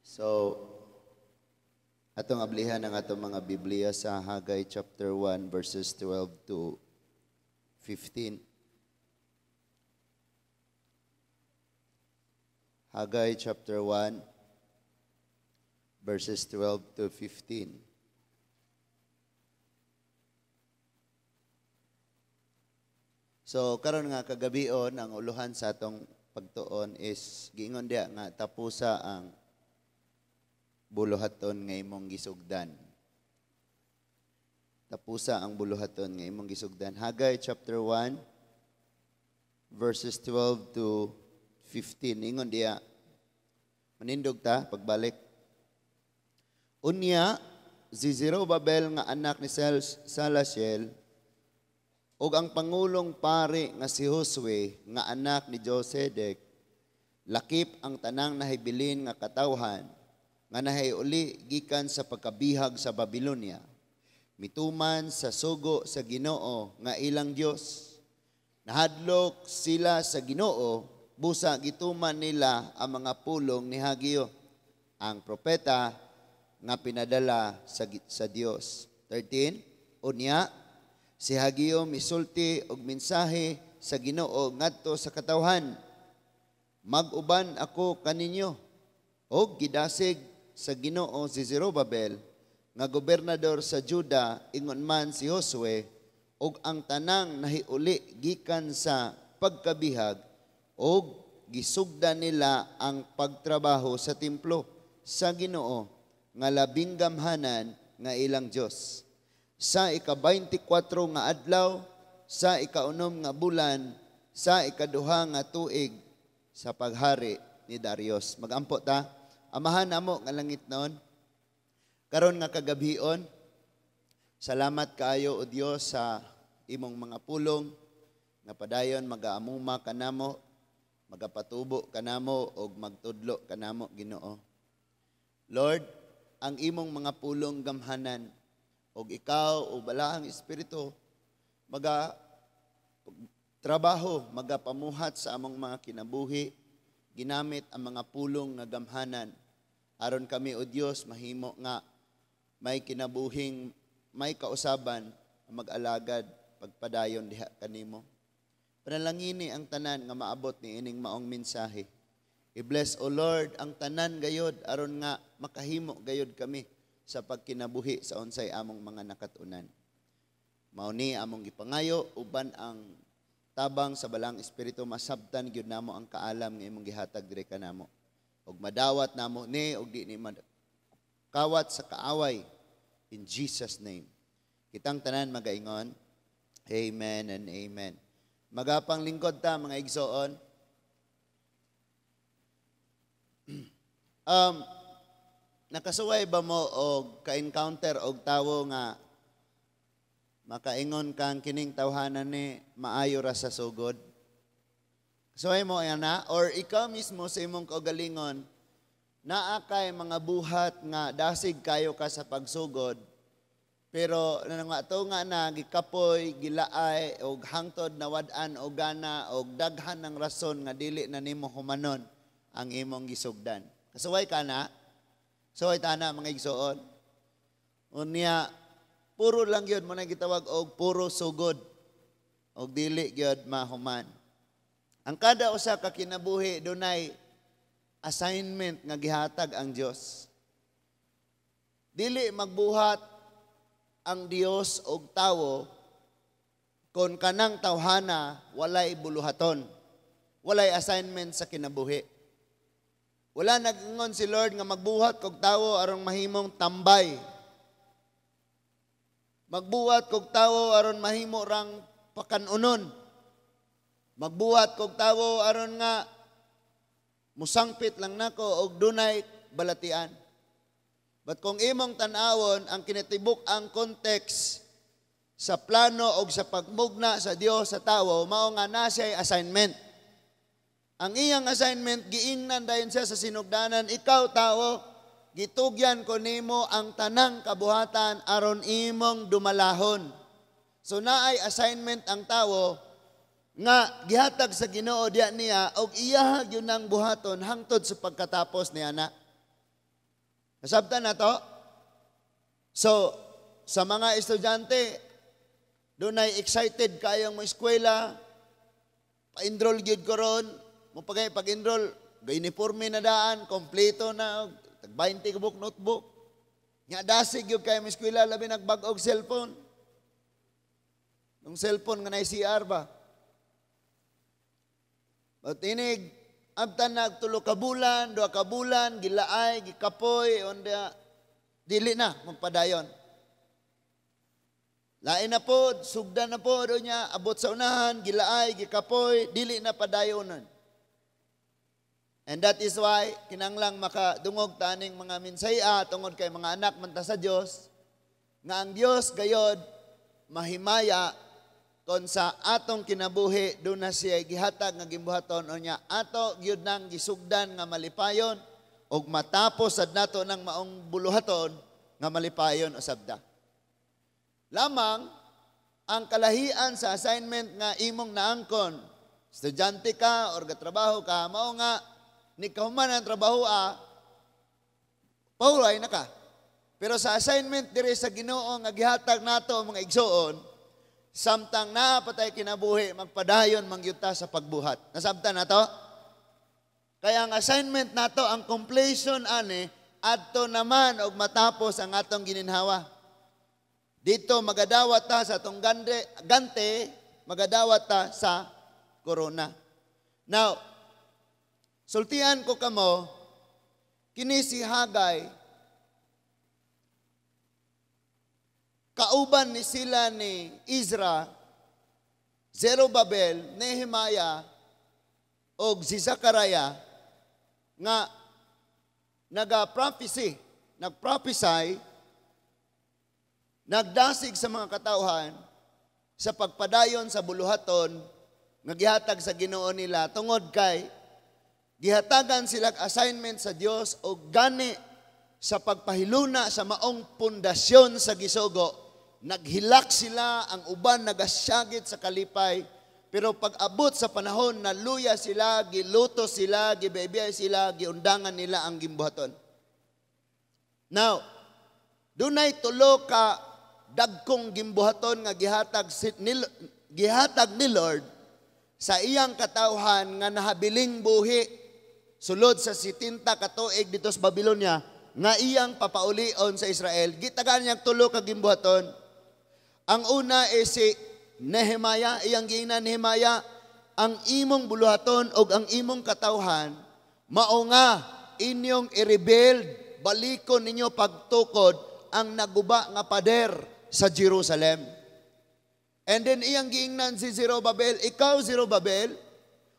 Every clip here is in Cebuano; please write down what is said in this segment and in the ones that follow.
So, atong ablihan ang atong mga Biblia sa Haggai chapter 1 verses 12 to 15. Haggai chapter 1 verses 12 to 15. So karon nga kagabion ang uluhan sa atong pagtuon is giingon diha nga tapusa ang buluhaton nga imong gisugdan. Tapusa ang buluhaton nga imong gisugdan. Haggai chapter 1 verses 12 to 15. Ingon diha. Manindog ta pagbalik. Unya si Zerubbabel nga anak ni Salasiel ug ang pangulong pari nga si Josue nga anak ni Josedek lakip ang tanang nahibilin nga katawhan nga nahiuli gikan sa pagkabihag sa Babylonia, mituman sa sugo sa Ginoo nga ilang Dios. Nahadlok sila sa Ginoo, busa gituman nila ang mga pulong ni Hageo, ang propeta nga pinadala sa Dios. 13. Unya si Hageo misulti og mensahe sa Ginoo ngadto sa katawhan. Mag-uban ako kaninyo. Og gidasig sa Ginoo si Zerubbabel nga gobernador sa Juda, ingon man si Josue og ang tanang nahiuli gikan sa pagkabihag, og gisugdan nila ang pagtrabaho sa templo sa Ginoo nga labing gamhanan nga ilang Dios. Sa ika-24 nga adlaw sa ikaunom nga bulan sa ikaduha nga tuig sa paghari ni Darius. Magampo ta. Amahan namo nga langit noon, karon nga kagabhion, salamat kaayo o Dios sa imong mga pulong nga padayon magaamuma kanamo, magapatubo kanamo og magtudlo kanamo, Ginoo. Lord, ang imong mga pulong gamhanan og ikaw o balaang espiritu maga trabaho, magapamuhat sa among mga kinabuhi, ginamit ang mga pulong nga gamhanan aron kami o Dios mahimo nga may kinabuhing may kausaban mag-alagad pagpadayon diha kanimo. Panalangini ang tanan nga maabot ni ining maong mensahe. I-bless o Lord ang tanan gayod aron nga makahimo gayod kami sa pagkinabuhi sa unsay among mga nakatunan. Mao ni among gipangayo uban ang tabang sa balang espiritu masabtan gyud namo ang kaalam nga imong gihatag diri kanamo. Og madawat namo ni og di ni kawat sa kaaway in Jesus name. Kitang tanan magaingon, amen and amen. Magapang lingkod ta mga igsoon. Nakasuway ba mo og ka-encounter og tawo nga makaingon kang kining tawhanan ni maayo ra sa sugod? Kasuway mo ana, or ikaw mismo sa imong kaugalingon naa kay mga buhat nga dasig kayo ka sa pagsugod, pero nga to nga na gikapoy, gilaay og hangtod nawad-an og gana og daghan ng rason nga dili na nimo humanon ang imong gisugdan. Kasuway ka na? Suway ta na mga igsoon. Unya puro lang gyud mo na gitawag og puro sugod og dili gyud mahuman. Ang kada usa ka kinabuhi dunay assignment nga gihatag ang Dios. Dili magbuhat ang Dios og tawo kon kanang tawhana walay buluhaton, walay assignment sa kinabuhi. Wala nag-ingon si Lord nga magbuhat kog tawo aron mahimong tambay. Magbuhat kog tawo aron mahimo rang pakanunon. Magbuhat kog tawo aron nga musangpit lang nako og dunay balatian. But kung imong tan-awon ang kinatibuk ang context sa plano og sa pagmugna sa Dios sa tawo, mao nga na siya'y assignment. Ang iyang assignment, giingnan dayon siya sa sinugdanan, ikaw tawo, gitugyan ko nimo ang tanang kabuhatan aron imong dumalahon. So naay assignment ang tawo nga gihatag sa Ginoo diya niya og iya gyud nang buhaton hangtod sa pagkatapos niya na. Nasabtan na to? So, sa mga estudyante, dunay excited kayong mo eskwela, pa-enroll gyud ko ron, mo pagay pag-enroll, ga-uniforme na daan, kompleto na, tag 20 ka book notebook. Nga dasig gyud kayo mo eskwela, labi nagbag-og cellphone. Nung cellphone nga na CR ba? But inig, abtan nag 3 ka bulan, 2 ka bulan, gilaay, gikapoy, onda, dili na, magpadayon. Lain na po, sugdan na po, do niya, abot sa unahan, gilaay, gikapoy, dili na padayonon. And that is why, kinanglang makadungog taning mga minsaya, tungod kay mga anak man ta sa Dios, nga ang Dios gayod mahimaya kon sa atong kinabuhi doon na siya gihatag nga gimbuhaton o niya ato gyud nang gisugdan nga malipayon ug matapos sad nato nang maong buluhaton nga malipayon usab ta. Lamang ang kalahian sa assignment nga imong naangkon, estudyante ka or gatrabaho ka, mao nga ni kahuman ang trabaho a, pahuray na ka. Pero sa assignment diri sa Ginoo nga gihatag nato, mga igsoon, samtang naa pa tay kinabuhi, magpadayon man gyud ta sa pagbuhat. Nasabtan nato? Kaya ang assignment nato, ang completion ani, adto naman og matapos ang atong gininhawa. Dito magadawat ta sa atong gante, gante magadawat ta sa corona. Now, sultian ko kamo, kini si Hagay, kauban ni sila ni Ezra, Zerubbabel, Nehemiah, og si Zechariah nga naga-prophecy, nag-prophesy, nagdasig sa mga katawhan sa pagpadayon sa buluhaton nga gihatag sa Ginoo nila tungod kay gihatagan sila assignment sa Dios og gani sa pagpahiluna sa maong pundasyon sa gisugo. Naghilak sila, ang uban nagasyagit sa kalipay, pero pag abot sa panahon naluya sila, giluto sila, gibaybay sila, giundangan nila ang gimbuhaton. Now, dunay tulo ka dagkong gimbuhaton nga gihatag ni Lord sa iyang katawhan nga nahabiling buhi sulod sa 70 ka tuig dito sa Babylonia nga iyang papaulion sa Israel. Gitagaan niyang tulo ka gimbuhaton. Ang una is si Nehemiah, iyang giingnan, "Nehemiah, ang imong buluhaton og ang imong katawhan mao nga inyong i-rebuild, balikon ninyo pagtukod ang naguba nga pader sa Jerusalem." And then iyang giingnan si Zerubbabel, "Ikaw, Zerubbabel,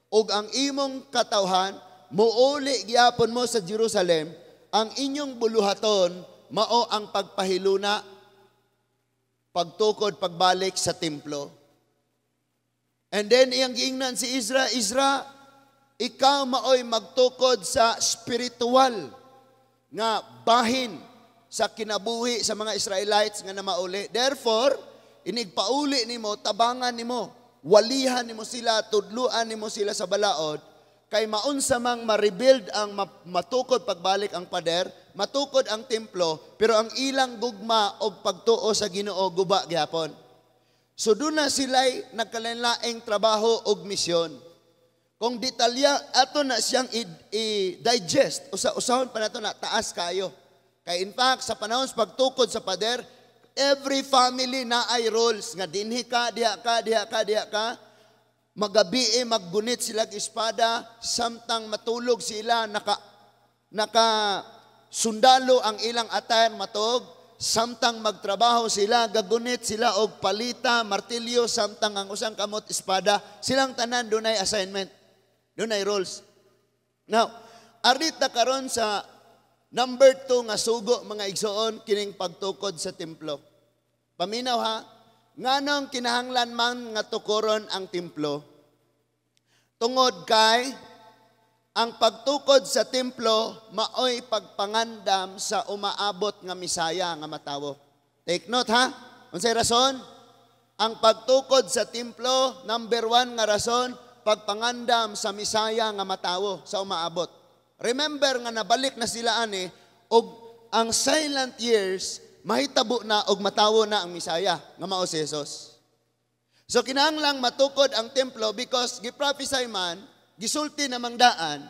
ug ang imong katawhan, muuli gyapon mo sa Jerusalem, ang inyong buluhaton mao ang pagpahiluna, pagtukod pagbalik sa templo." And then iyang giingnan si Ezra, "Ezra, ikaw maoy magtukod sa spiritual nga bahin sa kinabuhi sa mga Israelites nga namauli. Therefore, inigpauli nimo, tabangan nimo, walihan nimo sila, tudluan nimo sila sa balaod, kay maunsa mang ma-rebuild ang matukod pagbalik ang pader, matukod ang templo, pero ang ilang gugma og pagtuo sa Ginoo guba gyapon." So doon na sila'y nagkalain-laing trabaho og misyon. Kung detalya ato na siyang i-digest, usa-usahon pa nato na taas kayo. Kay in fact, sa panahon sa pagtukod sa pader, every family na ay roles nga dinhi ka, diha ka, diha ka, diha ka. Magabi maggunit sila og espada, samtang matulog sila naka naka sundalo ang ilang attire matog, samtang magtrabaho sila gagunit sila og palita, martilyo, samtang ang usang kamot espada. Silang tanan dunay assignment, dunay roles. Now, arita karon sa number 2 nga sugo, mga igsoon, kining pagtukod sa templo. Paminaw ha, nganong kinahanglan man nga tukoron ang templo? Tungod kay ang pagtukod sa templo maoy pagpangandam sa umaabot nga Misaya nga matawo. Take note ha. Unsay rason? Ang pagtukod sa templo, number 1 nga rason, pagpangandam sa Misaya nga matawo, sa umaabot. Remember nga nabalik na sila ani og ang silent years mahitabo na og matawo na ang Misaya nga mao si Jesus. So kinahanglang matukod ang templo because gi-prophesy man, gisulti namang daan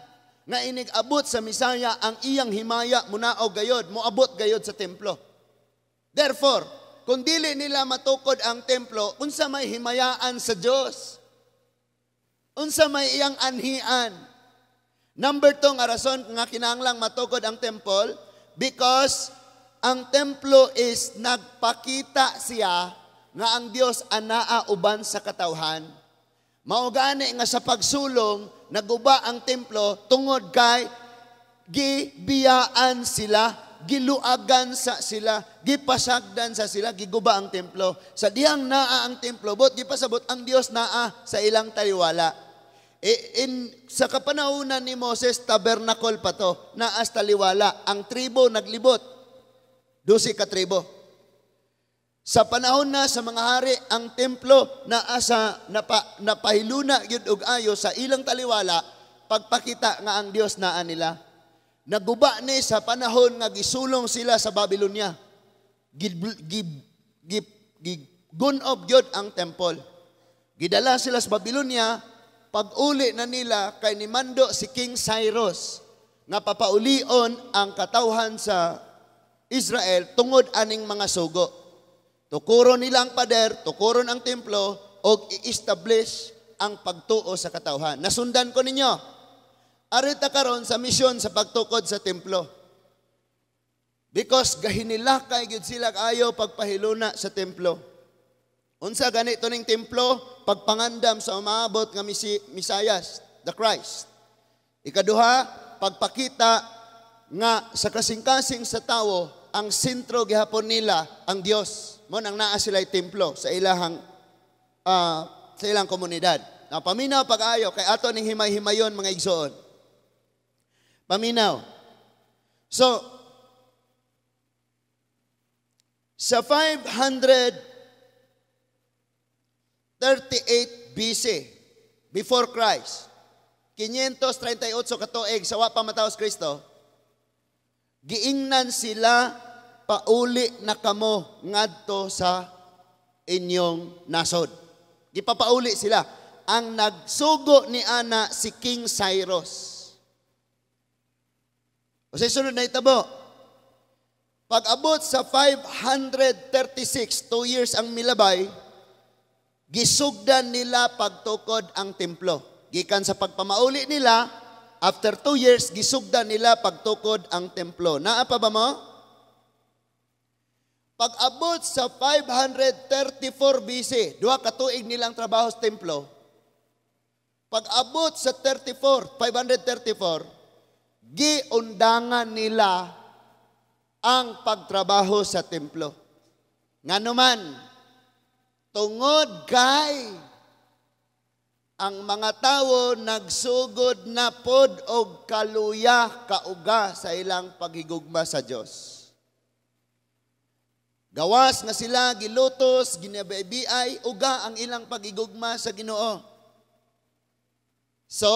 nga inig abot sa Misaya, ang iyang himaya munaog gayod, moabot gayod sa templo. Therefore, kung dili nila matukod ang templo, unsa may himayaan sa Dios? Unsa may iyang anhian? Number 2 nga rason nga kinahanglang matukod ang temple, because ang templo is nagpakita siya nga ang Dios anaa uban sa katawhan. Mao gani nga sa pagsulong naguba ang templo tungod kay gibiyaan sila, giluagan sa sila, gipasagdan sa sila, giguba ang templo. Sa dihang naa ang templo, bot gipasabot ang Dios naa sa ilang taliwala. E, sa kapanahunan ni Moses, tabernacle pa to, naa sa taliwala. Ang tribo naglibot, 12 ka tribo. Sa panahon na sa mga hari, ang templo naa sa napahiluna gyud og ayo sa ilang taliwala, pagpakita nga ang Dios naa nila. Naguba ni sa panahon nga gisulong sila sa Babylonia. Gigunob gyud ang temple. Gidala sila sa Babylonia, pag-uli na nila kay nimando si King Cyrus nga papaulion ang katawhan sa Israel tungod aning mga sugo. Tukuron nila ang pader, tukuron ang templo, og i-establish ang pagtuo sa katawhan. Nasundan ko ninyo. Arita karon sa misyon sa pagtukod sa templo. Because gahinilakay gyud sila ayo pagpahiluna sa templo. Unsa ganito ning templo? Pagpangandam sa umaabot nga Misayas, the Christ. Ikaduha, pagpakita nga sa kasing-kasing sa tawo, ang sentro gihapon nila ang Dios. Mo nang naa sila templo sa ilang komunidad. Na paminaw pag-ayo kay ato ning himay-himayon, mga igsoon. Paminaw. So sa 538 BC, before Christ, 538 katuig sa wa pa matawo si Kristo, giingnan sila, "Pauli na kamo ngadto sa inyong nasod." Gipapauli sila. Ang nagsugo ni ana si King Cyrus. O sa sunod na itabo, pag-abot sa 536, 2 years ang milabay, gisugdan nila pagtukod ang templo. Gikan sa pagpamauli nila, after 2 years, gisugdan nila pagtukod ang templo. Naa pa ba mo? Pag-abot sa 534 BC, 2 ka tuig nilang trabaho sa templo. Pag-abot sa 34, 534, giundangan nila ang pagtrabaho sa templo. Nganuman, tungod kay ang mga tawo nagsugod na pod og kaluya kauga sa ilang paghigugma sa Dios. Gawas nga sila gilutos, ginabiay, uga ang ilang paghigugma sa Ginoo. So,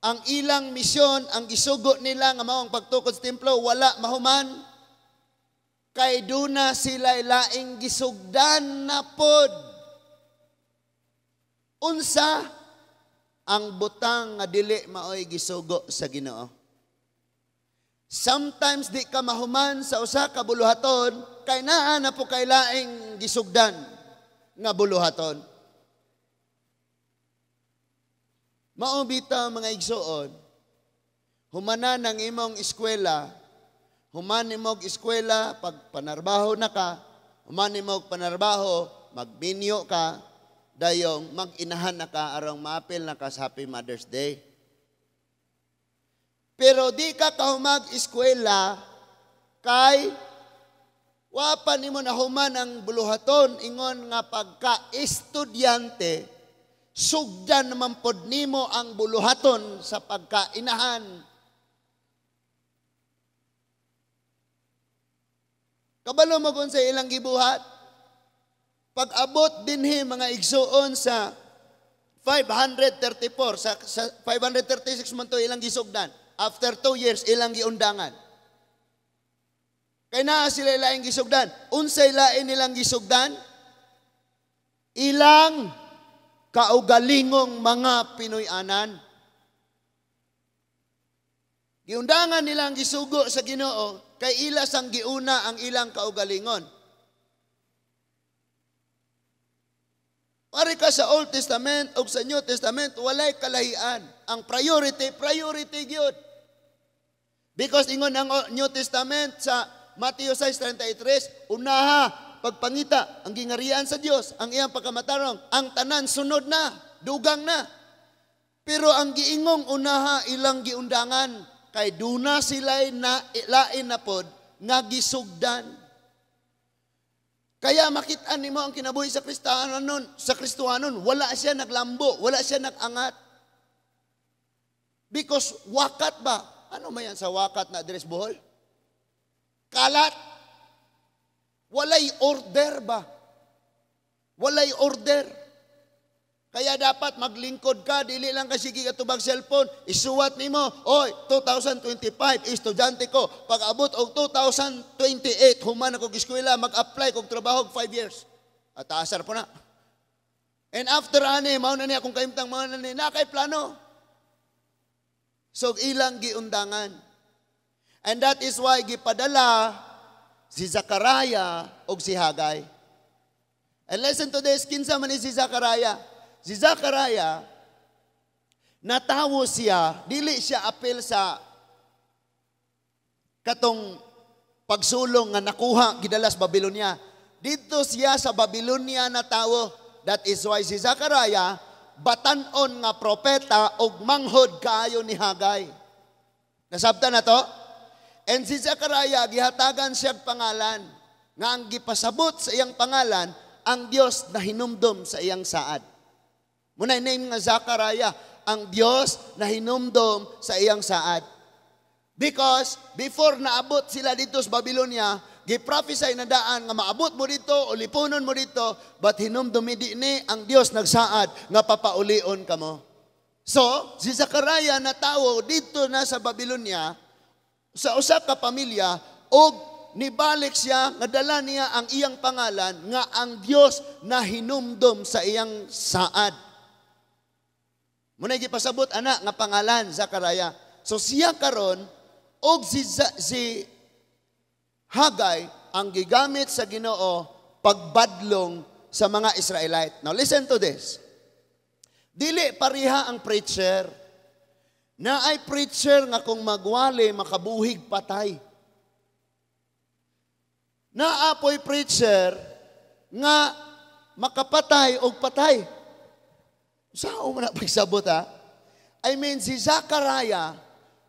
ang ilang misyon, ang gisugo nila nga mao ang pagtukod sa templo, wala mahuman. Kay duna sila laing gisugdan na pod. Unsa ang butang nga dili maoy gisugo sa Ginoo? Sometimes di ka mahuman sa usa ka buluhaton kay naa na po kay laing gisugdan nga buluhaton. Mao bitaw, mga igsoon, humana ng imong eskwela, human imong eskwela, pag panarbaho na ka, human imong panarbaho, magbinyo ka, dayong mag-inahan na ka arong maapil na ka sa Happy Mother's Day. Pero di ka kahumag eskwela kay wa pa nimo nahuman ang buluhaton ingon nga pagka-estudyante, sugdan naman pod nimo ang buluhaton sa pagkainahan. Kabalo mo kung sa ilang gibuhat? Pag-abot dinhi, mga igsuon, sa 534, sa 536 man to ilang gisugdan. After 2 years, ilang giundangan. Kay naa sila laing gisugdan. Unsay lain nilang gisugdan? Ilang kaugalingong mga Pinoy-anan. Giundangan nilang gisugo sa Ginoo kay ila sang giuna ang ilang kaugalingon. Pare ka sa Old Testament o sa New Testament, walay kalahian. Ang priority, priority gyud. Because ingon ang New Testament sa Matthew 6:33, unaha pagpangita ang gingarian sa Dios, ang iyang pagkamatarong, ang tanan sunod na, dugang na. Pero ang giingong unaha ilang giundangan, kay duna sila'y na, lain na pod nga gisugdan. Kaya makit-an nimo ang kinabuhi sa Kristohanon, wala siya naglambo, wala siya nagangat. Because wakat ba? Ano man yan sa wakat na address Bohol? Kalat. Walay order ba? Walay order. Kaya dapat maglingkod ka, dili lang ka sige katubag cellphone, isuwat nimo, oy, 2025, estudyante ko, pag-abot og 2028, human ako eskwela, mag-apply kog trabaho 5 years. At asar po na. And after ani, mao na ni akong kaimtang, mao na ni, na kay plano. So ilang giundangan. And that is why gipadala si Zachariah og si Haggai. And listen to this, kinsa man ni si Zachariah? Si Zachariah, natawo siya, dili siya apil sa katong pagsulong nga nakuha gidala sa Babylonia. Dito siya sa Babylonia natawo. That is why si Zachariah, batan-on nga propeta og manghod kaayo ni Haggai. Nasabtan na to? And si Zachariah, gihatagan siya pangalan, nga ang gipasabot sa iyang pangalan, ang Dios na hinumdom sa iyang saad. Muna name nga Zachariah, ang Dios na hinumdom sa iyang saad. Because before naabot sila dito sa Babylonia, gi-prophesy na daan nga maabot mo dito, ulipunon mo dito, but hinumdum di ni ang Dios nagsaad nga papaulion kamo. So, si Zachariah natawo dito na sa Babylonia, sa usa ka pamilya, og nibalik siya, nga dala niya ang iyang pangalan, nga ang Dios na hinumdom sa iyang saad. Muna gipasabot ana nga pangalan Zachariah. So siya karon og si Haggai ang gigamit sa Ginoo pagbadlong sa mga Israelite. Now listen to this. Dili pareha ang preacher. Naay preacher nga kung magwali makabuhig patay. Naapoy preacher nga makapatay og patay. Saan mo na pagsabot ha? I mean, si Zachariah,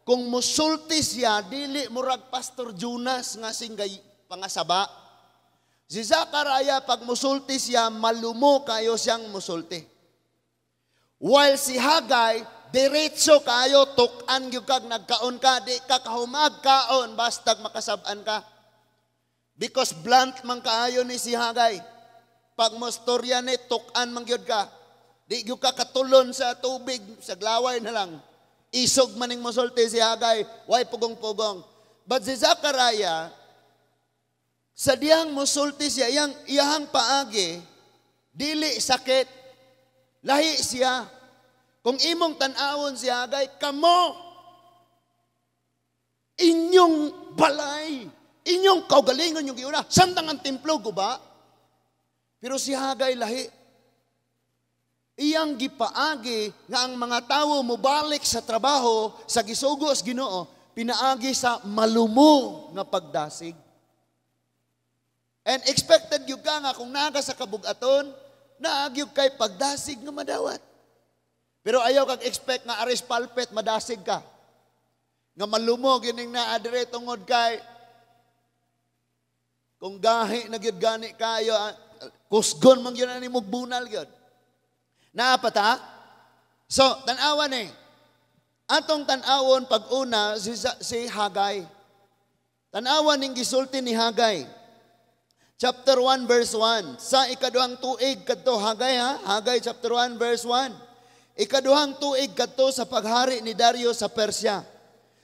kung musulti siya, dili murag Pastor Jonas nga singgay pangasaba. Si Zachariah, pag musulti siya, malumo kayo siyang musulti. While si Haggai, diretso kayo, tukan gyud kag nagkaon ka, di ka kahumag kaon, bastag makasab-an ka. Because blunt man kaayo ni si Haggai. Pag mostorya ni, tukan man gyud ka. Di gyud ka katulon sa tubig, sa glaway na lang. Isog maning mosulti si Haggai, way pugong-pugong. But si Zachariah, sa diyang mosulti siya, iyang iyahang paagi, dili sakit, lahi siya. Kung imong tan-awon si Haggai, kamo, inyong balay, inyong kaugalingon yung giuna, samtang ang templo, guba. Pero si Haggai lahi. Iyang gipaagi nga ang mga tawo mobalik sa trabaho sa gisugo sa Ginoo, pinaagi sa malumo nga pagdasig. And expected gyud ka nga kung naa ka sa kabugaton, naa gyud kay pagdasig nga madawat. Pero ayaw kag expect nga aris pulpit madasig ka. Nga malumo gining naa dire tungod kay kung gahi na gyud gani kayo, kusgon man gyud ani mog bunal gyud. Naa pa ta? So, tan-awan eh. Atong tan-awon pag-una si Haggai. Tan-awan ning gisulti ni Haggai. Chapter 1 verse 1. Sa ikaduhang tuig kadto Haggai ha, Haggai chapter 1 verse 1. Ikaduhang tuig kadto sa paghari ni Dario sa Persia.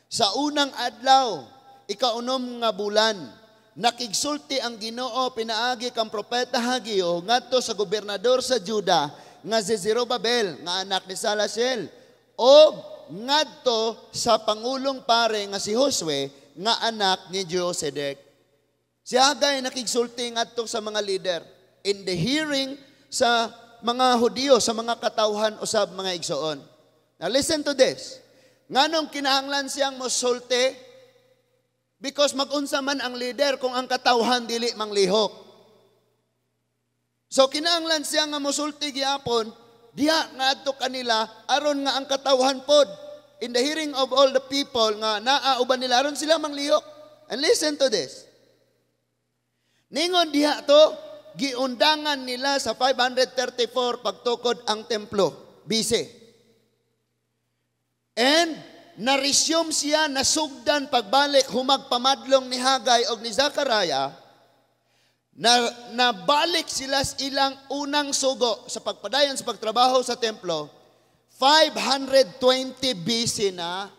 Sa unang adlaw, ikaunom nga bulan, Nakigsulti ang Ginoo pinaagi kang propeta Hageo ngadto sa gobernador sa Juda nga si Zerubabel nga anak ni Salasiel og ngadto sa pangulong pare nga si Josue nga anak ni Josedek. Si Hagay nakigsulti ngadto sa mga leader in the hearing sa mga Hudiyo, sa mga katawhan usab, mga igsoon. Now listen to this. Nganong kinahanglan siyang mosulti? Because magunsa man ang leader kung ang katawhan dili manglihok. So kinahanglan siya nga mosulti gyapon diha ngadto kanila aron nga ang katawhan pod in the hearing of all the people nga naa uban nila aron sila manglihok. And listen to this. Ningon diha to, giundangan nila sa 534 pagtukod ang templo, BC. And na-resume siya, nasugdan pagbalik humagpamadlong ni Hagay og ni Zachariah, na nabalik sila sa ilang unang sugo sa pagpadayon sa pagtrabaho sa templo, 520 BC na.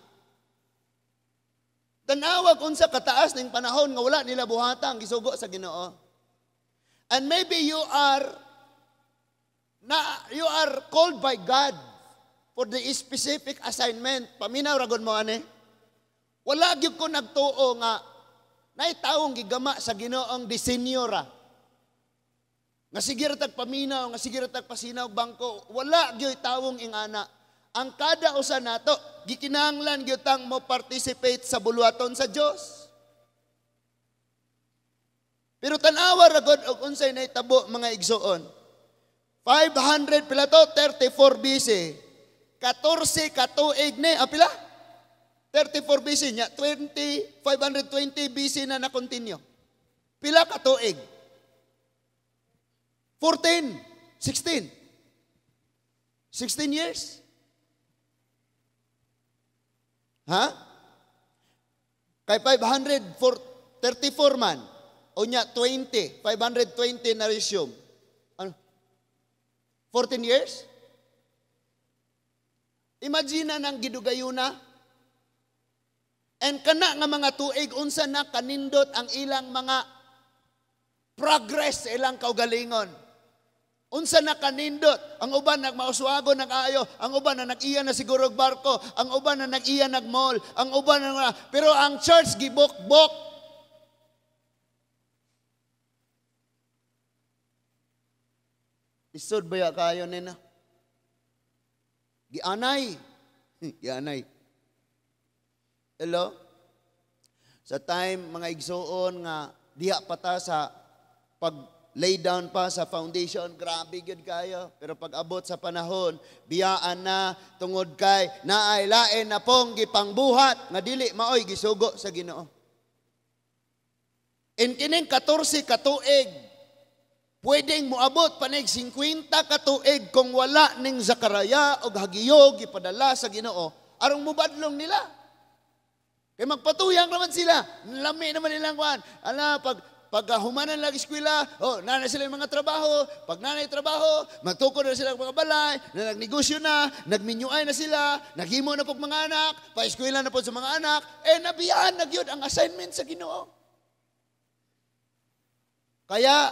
Tanawag unsa kataas ning panahon nga wala nila buhata ang gisugo sa Ginoo. And maybe you are called by God for the specific assignment. Paminaw ra gud mo ani. Wala gyud ko nagtuo nga naay tawong gigama sa Ginoong disenyo ra. Nga sige ra tag paminaw, nga sige ra tag pasinaw bangko, wala gyud tawong ingana. Ang kada usa nato gikinahanglan gyud tang mo participate sa buluhaton sa Dios. Pero tan-awa ra gud og unsay nahitabo, mga igsoon. 500 pila to, 34 BC. 14 katuig ni, ah, pila? 34 BC nya, 20, 520 BC na na-continue. Pila katuig? 14, 16. 16 years? Ha? Kay 534 man. O nya 20, 520 na resume. Ano? 14 years? Imagine na nang gidugayuna. And kana nga mga tuig, unsa na kanindot ang ilang mga progress sa ilang kaugalingon. Unsa na kanindot? Ang uban nagmauswago nag-ayo, ang uban na nag-iya na siguro og barko, ang uban na nag-iya nag-mall, ang uban na, pero ang church gibok-bok. Isod ba ya kayo nina? Gianay. Gianay. Hello? Sa time, mga igsuon, nga diha pa ta sa pag lay down pa sa foundation, grabe gyud kayo. Pero pag abot sa panahon, biyaan na tungod kay naay lain na pong gipangbuhat nga dili maoy gisugo sa Ginoo. In kining 14 katuig, pwedeng moabot panig 50 katuig kung wala ning Zakaria og Hagio gipadala sa Ginoo aron mobadlong nila. Kay magpatuyang naman sila. Lami naman nilang kuan. Ala, pag humanan lang eskwela, oh, nanay sila yung mga trabaho, pag nanay trabaho, magtukod na sila ang mga balay, na nagnegosyo na, nagminyuay na sila, naghimo na po mga anak, pa-eskwela na po sa mga anak, eh nabiyaan na gyud ang assignment sa Ginoo. Kaya,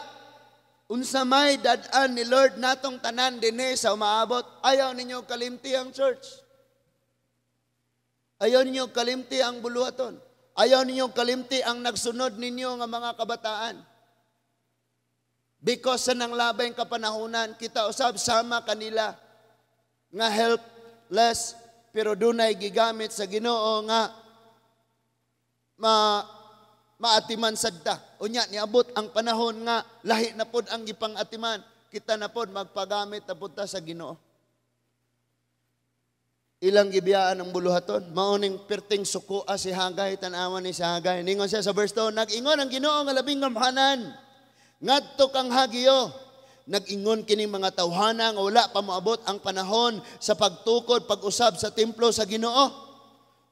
unsa may dad-an ni Lord natong tanan dinhi sa umaabot, ayaw ninyo kalimti ang church. Ayaw ninyo kalimti ang buluhaton. Ayaw ninyo kalimti ang nagsunod ninyo nga mga kabataan. Because sa nanglabay kapanahunan, kita usab sama kanila nga helpless, pero dunay gigamit sa Ginoo nga maatiman sadta. Unya niabot ang panahon nga lahi na pod ang gipang-atiman, kita na pod magpagamit na pod ta sa Ginoo. Ilang gibiyaan ang buluhaton. Mauning perting sukoa si Hagay, tan-awan ni si Hagay. Ningon siya sa verse 2, nag-ingon ang Ginoo nga labing gamhanan ngadto kang Hagio. Nag-ingon kini mga tawhana nga wala pa moabot ang panahon sa pagtukod, pag-usab sa templo sa Ginoo.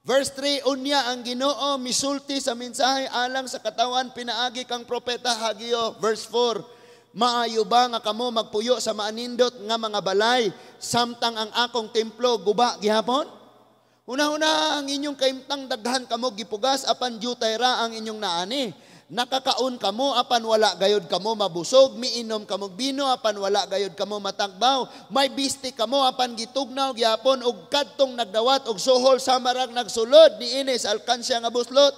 Verse 3, unya ang Ginoo misulti sa mensahe alang sa katawan pinaagi kang propeta Hagio. Verse 4, maayo ba nga kamo magpuyo sa maanindot nga mga balay samtang ang akong templo guba gihapon? Una-una ang inyong kaimtang daghan kamo gipugas apan jutay ra ang inyong naani. Nakakaon kamo apan wala gayod kamo mabusog, miinom kamo bino apan wala gayod kamo matagbaw. May bisti kamo apan gitugnaw gyapon og kadtong nagdawat og suhol sa marag nagsulod niini sa alkansya nga buslot.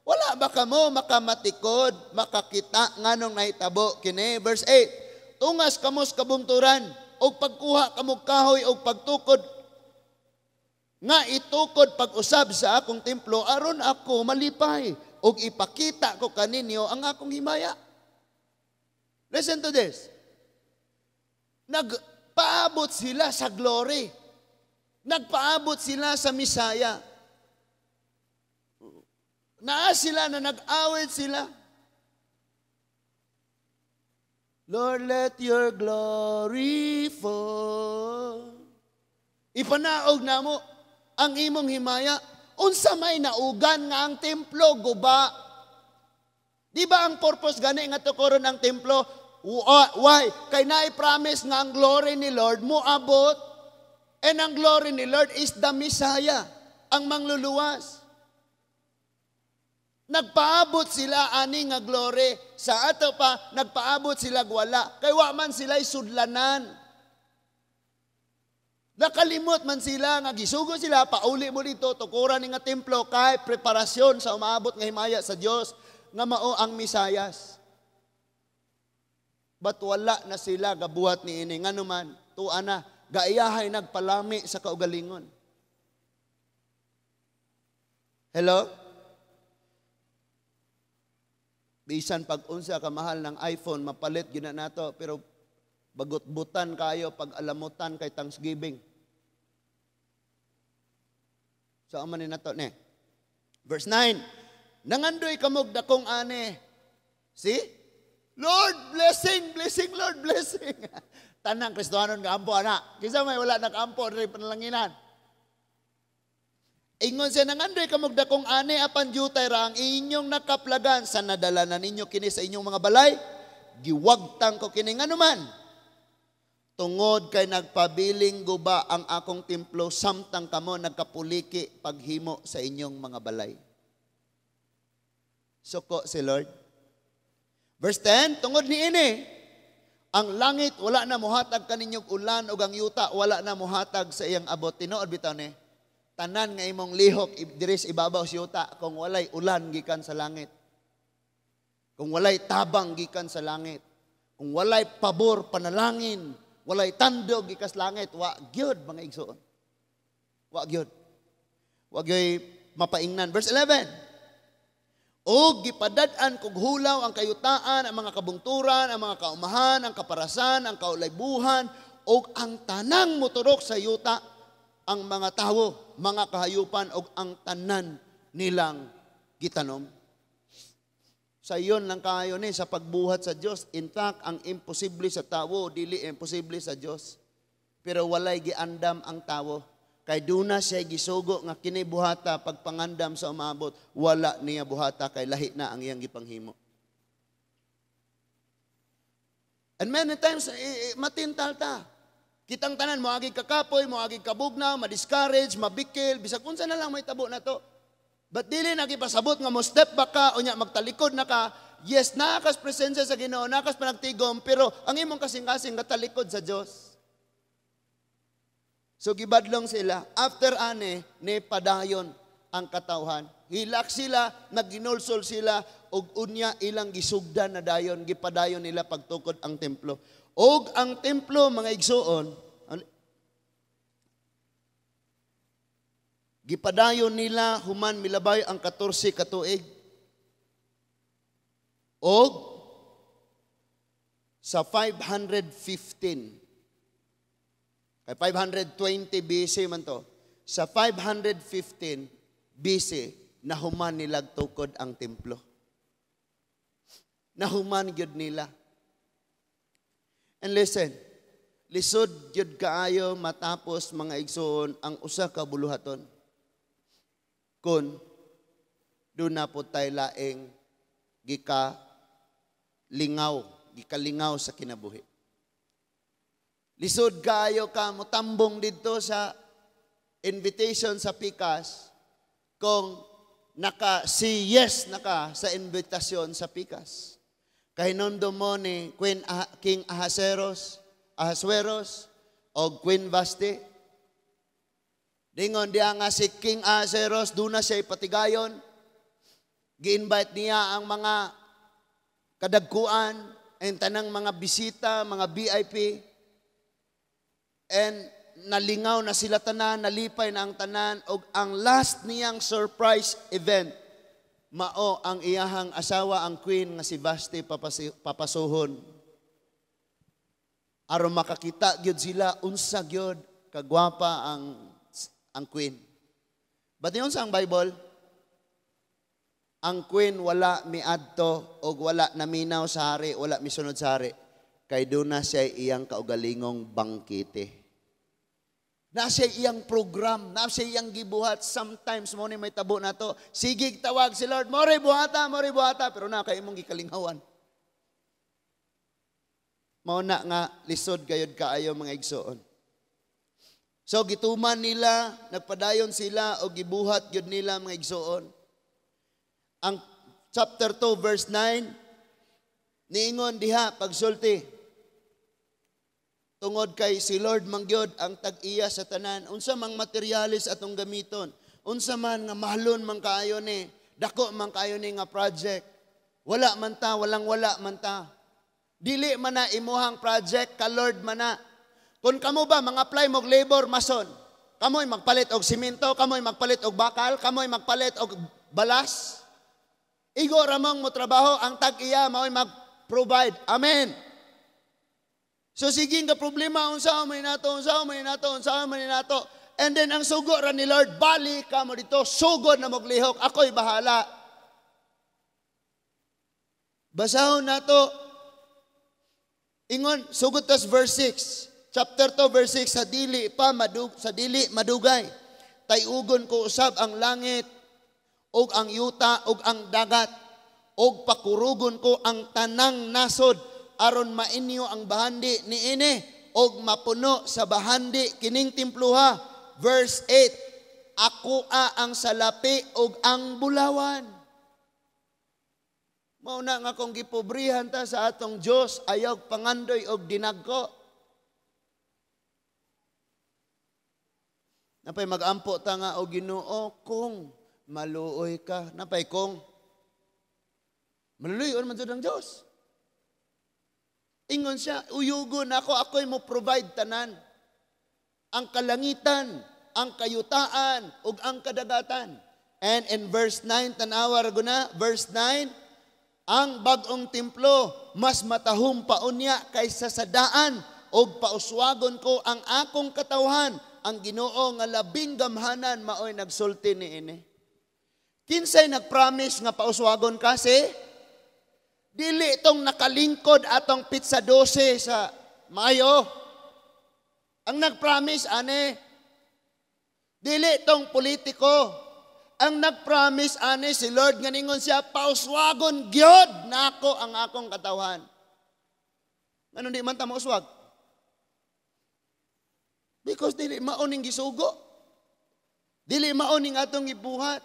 Wala ba kamo makamatikod, makakita nganong nahitabo kini? Verse 8. Tungas kamo sa kabungturan og pagkuha kamo kahoy og pagtukod nga itukod pag-usab sa akong templo aron ako malipay ug ipakita ko kaninyo ang akong himaya. Listen to this. Nagpaabot sila sa glory. Nagpaabot sila sa Misaya. Naa sila na nag-awit sila. Lord, let your glory fall. Ipanaog na mo ang imong himaya. Unsa may naugan nga ang templo guba? Di ba ang purpose gani nga tukoron ang templo? Why? Kay naay promise nga ang glory ni Lord moabot. And ang glory ni Lord is the Messiah, ang mangluluwas. Nagpaabot sila ani nga glory. Sa ato pa, nagpaabot sila wala. Kay wa man sila'y sudlanan. Nakalimot man sila nga gisugo sila, pauli mo dito, tukuran ni nga templo kay preparasyon sa umaabot nga himaya sa Dios nga mao ang Misayas. But wala na sila gabuhat ni ini. Ngano man, tuwa na, gaiyahay nagpalami sa kaugalingon. Hello? Bisan pag unsa ka mahal ng iPhone, mapalit gina nato, pero bagot-butan kayo pag alamutan kay Thanksgiving. So, amo ni nato ni. Verse 9, nangandoy kamog dakong ane. See? Lord, blessing, blessing, Lord, blessing. Tanang Kristohanon nga ampo ana. Kinsa may wala nag-ampo diri panalanginan. Ingon siya, nangandoy kamog dakong ane apan jutay ra ang inyong nakaplagan sa nadala na ninyo kini sa inyong mga balay. Giwagtang ko kini nganuman. Tungod kay nagpabiling guba ang akong templo samtang kamo nagkapuliki paghimo sa inyong mga balay. Suko si Lord. Verse 10, tungod niini, ang langit wala na mohatag kaninyong ulan ug ang yuta wala na mohatag sa iyang abot. Tinuod bitaw ni. Tanan nga imong lihok diri sa ibabaw sa yuta kung walay ulan gikan sa langit. Kung walay tabang gikan sa langit. Kung walay pabor panalangin, walay tandog gikas langit, wa gyud mga igsoon. Wa gyud. Wa gyud mapaingnan. Verse 11. Og gipadad-an kog hulaw ang kayutaan, ang mga kabungturan, ang mga kaumahan, ang kaparasan, ang kaulaybuhan, og ang tanang moturok sa yuta, ang mga tawo, mga kahayupan, og ang tanan nilang gitanom. Sa iyon lang kayo ni sa pagbuhat sa Dios. In fact, ang imposible sa tawo, dili imposible sa Dios. Pero walay giandam ang tawo. Kay duna siya gisugo nga kini buhata pagpangandam sa umabot, wala niya buhata kay lahi na ang iyang gipanghimo. And many times, matintal ta. Kitang tanan, moagi kakapoy, moagi kabugnaw, ma-discourage, mabikil, bisag unsa na lang may tabo na to. But dili na gipasabot nga mo step back ka, unya magtalikod na ka. Yes, naakas presensya sa Ginoo, naakas panagtigom, pero ang imong kasing-kasing gatalikod sa Dios. So gibadlong sila. After ane, ni padayon ang katawhan. Hilak sila, nagginulsol sila, og unya ilang gisugdan na dayon, gipadayon nila pagtukod ang templo. Og ang templo, mga igsuon, gipadayon nila human milabay ang 14 ka tuig. Og sa 515, kay 520 BC man to, sa 515 BC, nahuman nila tukod ang templo. Nahuman gyud nila. And listen, lisod gyud kaayo matapos mga igsoon ang usa ka buluhaton. Kun doon na po tayo laing gikalingaw sa kinabuhi. Lisod kaayo ka motambong didto sa invitation sa pikas kung Naka si yes naka sa imbitasyon sa pikas. Kahinumdom mo ni Queen King Ahasuerus o Queen Vasti. Dingon diya nga si King Ahasuerus duna siya ipatigayon. Gi-invite niya ang mga kadagkuan, ang tanang mga bisita, mga VIP. And nalingaw na sila tanan, nalipay na ang tanan, og ang last niyang surprise event, mao ang iyahang asawa, ang queen nga si Vasti, papasuhon. Aron makakita gyud sila unsa gyud kagwapa ang queen. But yun sa ang Bible, ang queen wala miadto og wala naminaw sa hari, wala misunod sa hari. Kay duna siya iyang kaugalingong bangkete. Na siya iyang program, na siya iyang gibuhat. Sometimes mo ni may tabo na to. Sige, tawag si Lord, "More buhata, more buhata," pero na kay imong gikalingawan. Mao na nga lisod gayud kaayo, mga igsoon. So gituman nila, nagpadayon sila og gibuhat gyud nila, mga igsoon. Ang chapter 2 verse 9 niingon diha pagsulti, tungod kay si Lord mangyod ang tag-iya sa tanan, unsa mang materyales atong gamiton, unsa man nga mahalon man kaayo ni, dako man kaayo ni nga project, wala man ta, walang wala man ta. Dili man na imuhang project, ka Lord man na. Kung kamo ba mga apply mog labor mason, kamoy magpalit og simento, kamoy magpalit og bakal, kamoy magpalit og balas. Igo ramong mo trabaho, ang tag-iya mao'y mag-provide. Amen. So sige nga problema, unsa man nato, unsa man nato, unsa man nato. And then ang sugo ra ni Lord, "Balik ka mo dito, sugod na moglihok, ako'y bahala." Basahon nato. Ingon, sugod tas verse 6. Chapter 2 verse 6, sa dili madugay, tayugon ko usab ang langit ug ang yuta ug ang dagat ug pakurugon ko ang tanang nasod aron mainyo ang bahandi niini og mapuno sa bahandi kining temploha. Verse 8, ako a ang salapi ug ang bulawan. Mao na nga kung gipobrihan ta sa atong Dios, ayaw pangandoy og dinagko. Napay magampo ta nga, "O Ginoo, kung maluoy ka." Napay kung maluoy man jud ang Dios. Ingon siya, "Uyugon ako, ako'y mo provide tanan. Ang kalangitan, ang kayutaan, ug ang kadagatan." And in verse 9, tanawa ra guna, verse 9, ang bag-ong templo, mas matahom pa unya kaysa sa daan, ug pauswagon ko ang akong katawhan, ang Ginoo nga labing gamhanan maoy nagsulti niini. Kinsay nagpromise nga pauswagon kasi? Dili itong nakalingkod atong pizza 12 sa Mayo. Ang nagpromise, ane, dili itong politiko. Ang nagpromise ane si Lord nga ningon siya, "Pauswagon gyud nako ang akong katawhan." Nganong di man ta mauswag? Because dili mao ning gisugo. Dili mao ning atong gibuhat.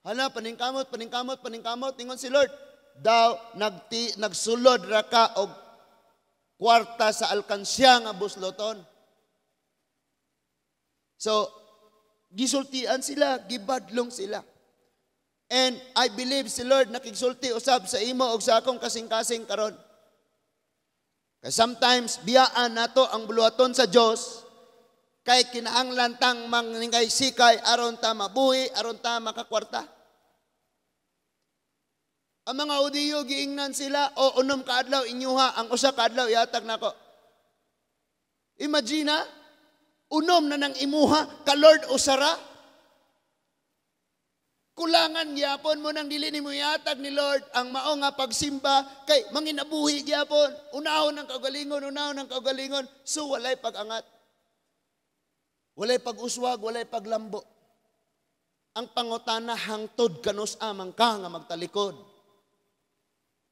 Hala, paningkamot, paningkamot, paningkamot, ningon si Lord, daw nagsulod ra ka og kwarta sa alkansya nga busloton. So, gisultian sila, gibadlong sila. And I believe si Lord nakigsulti usab sa imo og sa akong kasing-kasing karon. Kay sometimes biyaan nato ang buluhaton sa Dios kay kinahanglan tang maningay sikay aron ta mabuhi, aron ta makakwarta. Ang mga Hudiyo giingnan sila, "O 6 ka adlaw inyuha, ang 1 ka adlaw ihatag nako." Imagine na, 6 na nang imuha, ka Lord usara. Kulangan gyapon mo nang dili nimo ihatag ni Lord ang mao nga pagsimba kay manginabuhi gyapon. Unahon ang kaugalingon, unahon ang kaugalingon, so walay pag-angat. Walay pag-uswag, walay paglambo. Ang pangutana, hangtod kanus amang ka nga magtalikod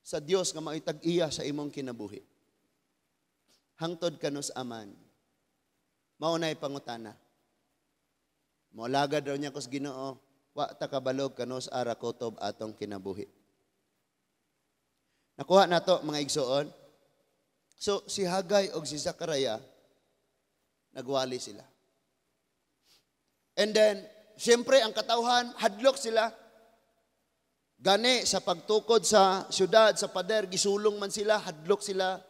sa Dios nga mao'y tag-iya sa imong kinabuhi? Hangtod kanus aman? Mao na'y pangutana. Moalagad raw niya kus Ginoo. Wa ta kabalog kanus ara kutob atong kinabuhi. Nakuha nato, mga igsoon. So si Haggai og si Zechariah, nagwali sila. And then, siyempre ang katawhan, hadlok sila. Gani sa pagtukod sa syudad, sa pader, gisulong man sila, hadlok sila.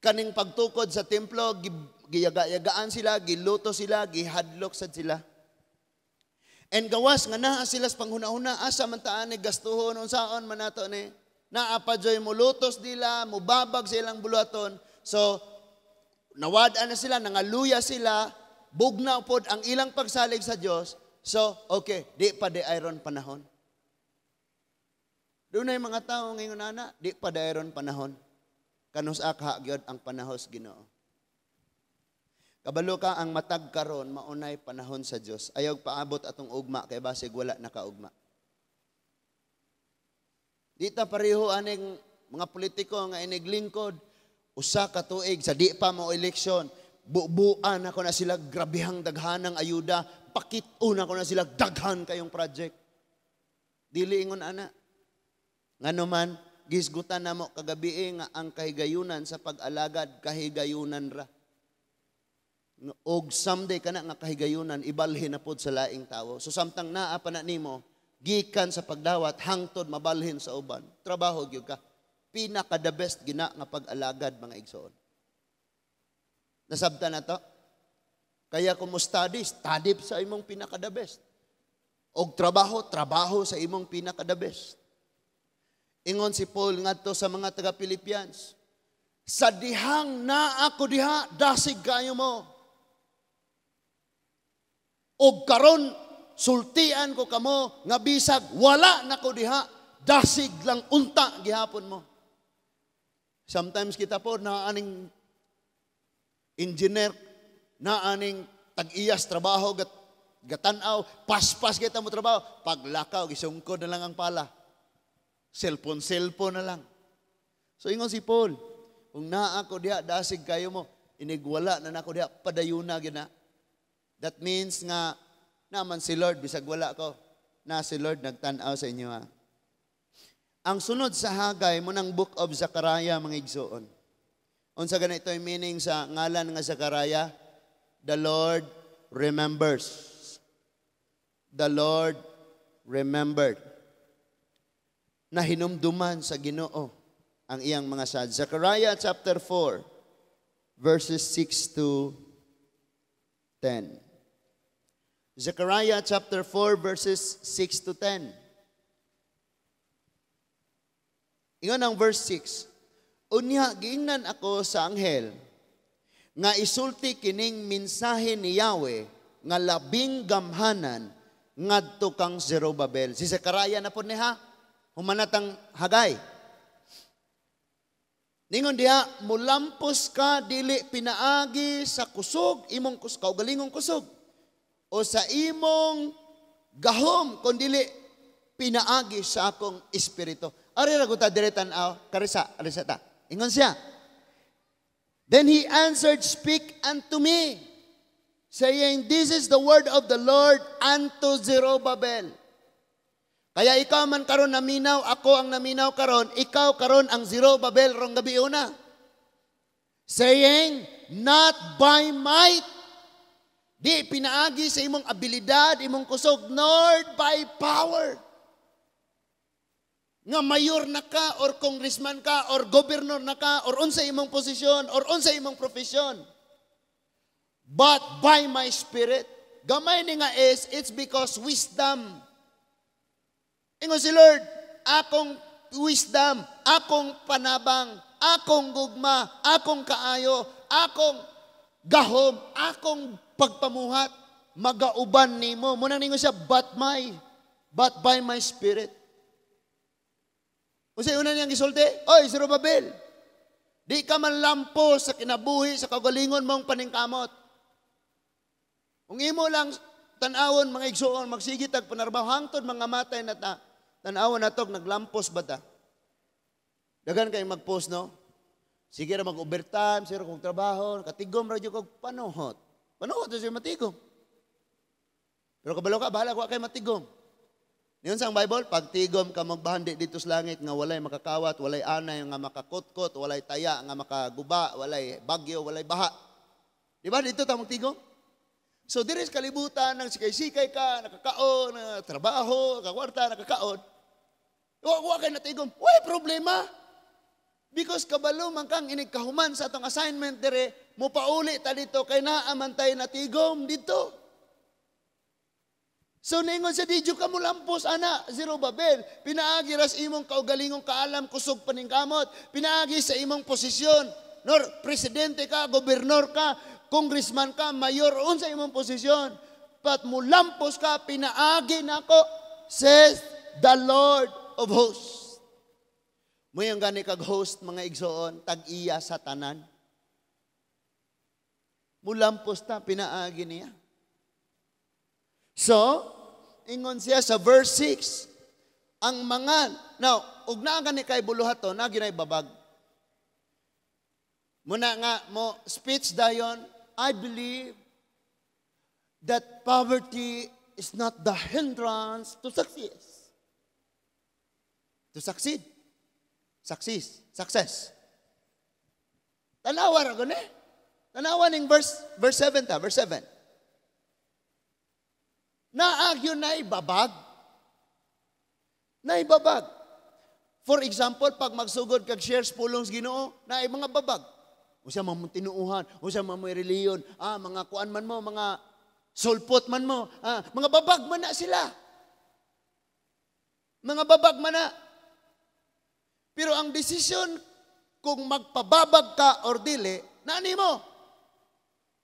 Kaning pagtukod sa templo, giyaga-yagaan sila, giluto sila, gihadlok sad sila. And gawas nga naa sila sa panghuna-huna, asa man taan ni gastuhon, unsaon man nato ni. Naa pa joy mulutos nila, mubabag sa ilang buluhaton. So, nawad-an na sila, nangaluya sila, bugnaw pod ang ilang pagsalig sa Dios. So, okay, di pa diay ron panahon. Dunay mga tao ngayon ana, di pa diay ron panahon. Kanus akha gyud ang panahon sa Ginoo. Kabalo ka ang matag karon maunay panahon sa Dios. Ayaw paabot atong ugma kay basig wala nakaugma. Di ta pareho aning mga politiko nga iniglingkod usa ka tuig sa di pa mo eleksyon, bubuan ako na sila grabihang daghanang ayuda, pakit-on ako na sila daghan kayong project. Dili ingon ana. Ngano man gisgutan namo kagabi nga ang kahigayunan sa pag-alagad kahigayunan ra. Og someday kana nga kahigayunan ibalhin na pod sa laing tawo. So samtang naa pa na nimo gikan sa pagdawat hangtod mabalhin sa uban, trabaho gyud ka. Pinaka the best gina nga pag-alagad, mga igsoon. Nasabtan na to? Kaya kung mo study, study sa imong pinaka the best. Og trabaho, trabaho sa imong pinaka the best. Ingon si Paul ngadto sa mga taga-Philippians, sa dihang naa ako diha, dasig kayo mo. Og karon sultian ko kamo nga bisag wala na ko diha, dasig lang unta gihapon mo. Sometimes kita po naaning engineer, naaning tag-iyas trabaho, gatanaw, paspas kita mo trabaho. Paglakaw, gisungkod na lang ang pala. Cellphone, cellphone na lang. So ingon si Paul, kung naa ako diha, dasig kayo mo, inigwala na nako diha, padayuna gina. That means nga, naman si Lord, bisag wala ko, na si Lord nagtan-aw sa inyo ha. Ang sunod sa Haggai mo ng Book of Zechariah, mga igsoon. Unsa ganito yung meaning sa ngalan nga Zechariah? The Lord remembers. The Lord remembered. Nahinumduman sa Ginoo ang iyang mga sad. Zechariah chapter 4, verses 6 to 10. Zechariah chapter 4, verses 6 to 10. Ingon ang verse 6, unya giingnan ako sa anghel nga isulti kining mensahe ni Yahweh nga labing gamhanan ngadto kang Zerubbabel. Si Zechariah na po niya, humanatang Haggai. Ningon diha, mulampos ka dili pinaagi sa kusog, imong kaugalingong kusog, o sa imong gahom, kun dili pinaagi sa akong espiritu. Ari ra ko ta dire tan-aw, karisa, arisa ta. Ingon siya. Then he answered, speak unto me, saying, this is the word of the Lord unto Zerubbabel. Kaya ikaw man karon naminaw, ako ang naminaw karon, ikaw karon ang Zerubbabel rong gabi una. Saying, not by might, di pinaagi sa imong abilidad, imong kusog, nor by power. Nga mayor na ka, or congressman ka, or governor na ka, or unsa imong posisyon, or unsa imong profesyon. But by my spirit. Gamay ni nga is, it's because wisdom. Ingon si Lord, akong wisdom, akong panabang, akong gugma, akong kaayo, akong gahom, akong pagpamuhat, magauban nimo. Munang ningon siya, but by my spirit. Unsay una niyang gisulti? Oy, Zerubbabel, di ka man lampo sa kinabuhi sa kaugalingon mong paningkamot. Kung imo lang tan-awon mga igsuon, magsige tag panarbaho hangtod mga matay na ta, tan-awon natog naglampos ba ta? Daghan kay mag-post, no? Sige ra mag-overtime, sige ra kog trabaho, katigom ra jud kog panuhot. Panuhot ra siya matigom. Pero kabalo ka, bahala wa kay matigom. Niyon sa Bible, pagtigom ka magbahandi dito sa langit nga walay makakawat, walay anay nga makakutkot, walay taya nga makaguba, walay bagyo, walay baha. Di ba dito ta magtigom? So diri sa kalibutan nang sikay-sikay ka, nakakaon, na trabaho, kakwarta, nakakaon. Wa kay natigom. Way problema. Because kabalo man kang inig kahuman sa atong assignment dire, mo pauli ta dito kay naa man tay natigom dito. So ningon sa di ka mo lampos ana Zerubbabel, pinaagi ras imong kaugalingong kaalam, kusog paningkamot, pinaagi sa imong posisyon. Nor presidente ka, gobernador ka, congressman ka, mayor, unsa imong posisyon. But mulampos ka pinaagi nako, says the Lord of hosts. Moyang gani kag host, mga igsoon, tag-iya sa tanan. Mulampos ta pinaagi niya. So, ingon siya sa verse 6, ang mga, now, ug naa gani kay buluhaton, na ginay babag. Muna nga mo speech dayon, "I believe that poverty is not the hindrance to success." To succeed. Success. Success. Tanawa ra gani. Tanawa ning verse 7 ta, verse 7. Naagyo na ibabag. Na ibabag. For example, pag magsugod kag shares pulong sa Ginoo, na mga babag. Usa man mo tinuuhan, usa man mo reliyon, mga kuan man mo, mga sulpot man mo, mga babag man na sila. Mga babag man na. Pero ang desisyon kung magpababag ka or dili, nani mo.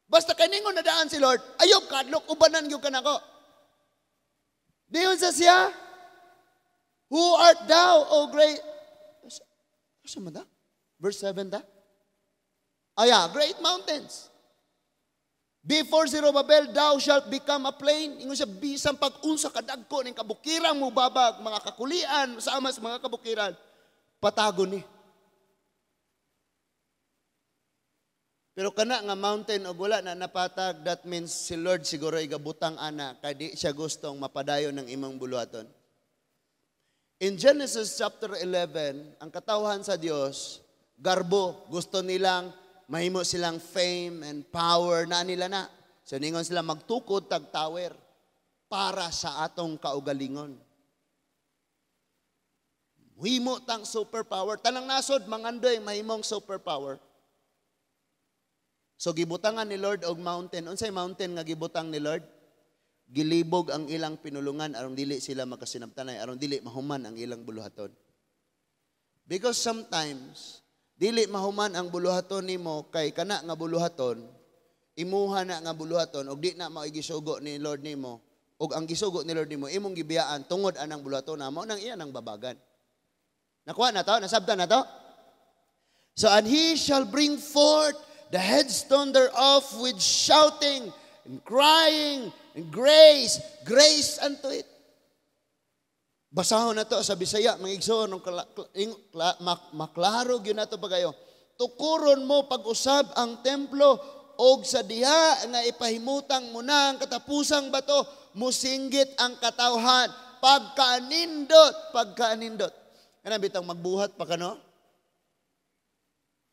Basta kay ningon na daan si Lord, ayaw kadlok, ubanan gyud ka nako. Diyon sa siya, "Who art thou, O great?" Asa man da? Verse 7 da? Aya, great mountains. Before Zerubbabel, thou shalt become a plain. Ingon siya, bisan pag-unsa kadagko ning kabukiran mo babag, mga kakulian, sama sa mga kabukiran, patagon ni. Pero kana nga mountain og wala na napatag, that means si Lord siguro igabutang ana kay di siya gustong mapadayon ng imong buluhaton. In Genesis chapter 11, ang katawhan sa Dios, garbo, gusto nilang mahimo silang fame and power na nila na. So ningon sila magtukod tag tower para sa atong kaugalingon. Himo tang superpower. Tanang nasod mangandoy mahimong superpower. So gibutangan ni Lord og mountain. Unsay mountain nga gibutang ni Lord? Gilibog ang ilang pinulungan aron dili sila makasinabtanay, aron dili mahuman ang ilang buluhaton. Because sometimes dili mahuman ang buluhaton nimo kay kana nga buluhaton, imuha na nga buluhaton og di na mao gisugo ni Lord nimo, og ang gisugo ni Lord nimo imong gibiyaan tungod anang buluhaton na mao nang iya nang babagan. Nakuha na to? Nasabtan na to? So and he shall bring forth the headstone thereof with shouting and crying and grace, grace unto it. Basahon na to sa Bisaya, mga igsoon, maklaro gyud na to pagayo. Tukuron mo pag-usab ang templo og sa diha nga ipahimutang mo na ang katapusang bato, musinggit ang katawhan. Pagkaanindot, pagkaanindot. Kana bitang magbuhat pa kano?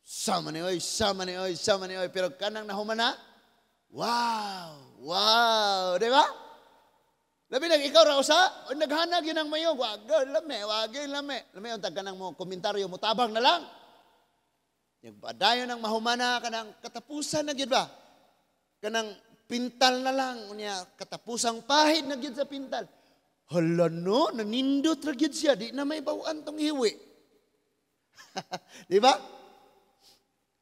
Sama ni oy, sama ni oy, sama ni oy. Pero kanang nahuman na, wow, wow, di ba? Labi nag ikaw ra usa, naghanag yun ang mayo, wag lame, wag lame. Lame untag kanang mo komentaryo mo tabang na lang. Nagpadayon ang mahumana kanang katapusan na gyud ba? Kanang pintal na lang unya katapusang pahid na gyud sa pintal. Hala no, nanindot ra gyud siya, di na may bawaan tong hiwi. Di ba?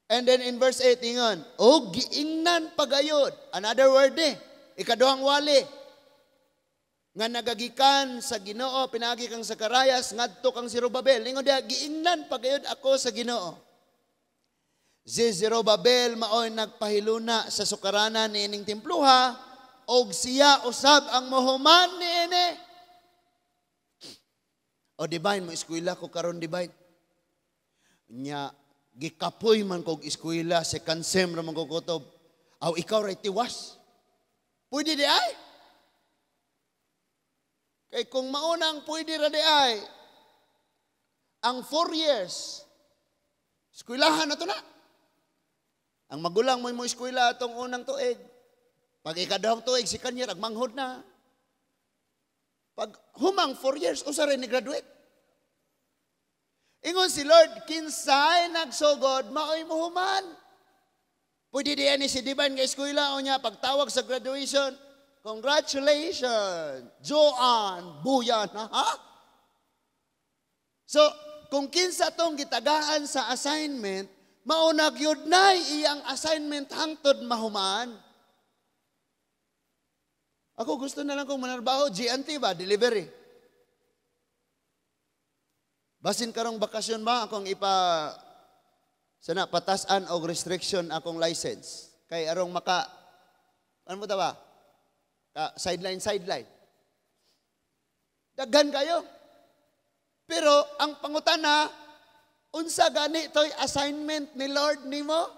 And then in verse 8 ingon, o giingnan pagayod. Another word eh, ikaduhang wali. Nga nagagikan sa Ginoo pinagi kang Zakarayas ngadto kang Zerubabel. Ingon diha, giingnan pagayod ako sa Ginoo. Si Zerubabel maoy nagpahiluna sa sukaranan niining templuha og siya usab ang mohuman niini. O divine mo eskwela ko karon divine. Nya gikapoy man kog eskwela second sem ra man ko kutob. Aw ikaw ray tiwas. Pwede di ay? Kay kung maunang pwede ra di ay, ang 4 years, eskwelahan na to na. Ang magulang mo mo eskwela atong unang tuig. Pag ikaduhang tuig, second year, agmanghod na. Pag humang 4 years, usa rin ni graduate. Ingon si Lord, kinsay nagsugod, maoy muhuman. Pwede diyan ni si Divine nga eskwela o niya, pagtawag sa graduation, "Congratulations, Joanne Buyan." Ha? So, kung kinsa tong gitagaan sa assignment, mauna gyud nay iyang assignment hangtod mahuman. Ako gusto na lang kong manarbaho, J&T ba, delivery. Basin karong bakasyon ba akong ipa sana patasan og restriction akong license kay arong maka ano mo ta ba? Ka sideline sideline. Daghan kayo. Pero ang pangutana, unsa gani toy assignment ni Lord nimo?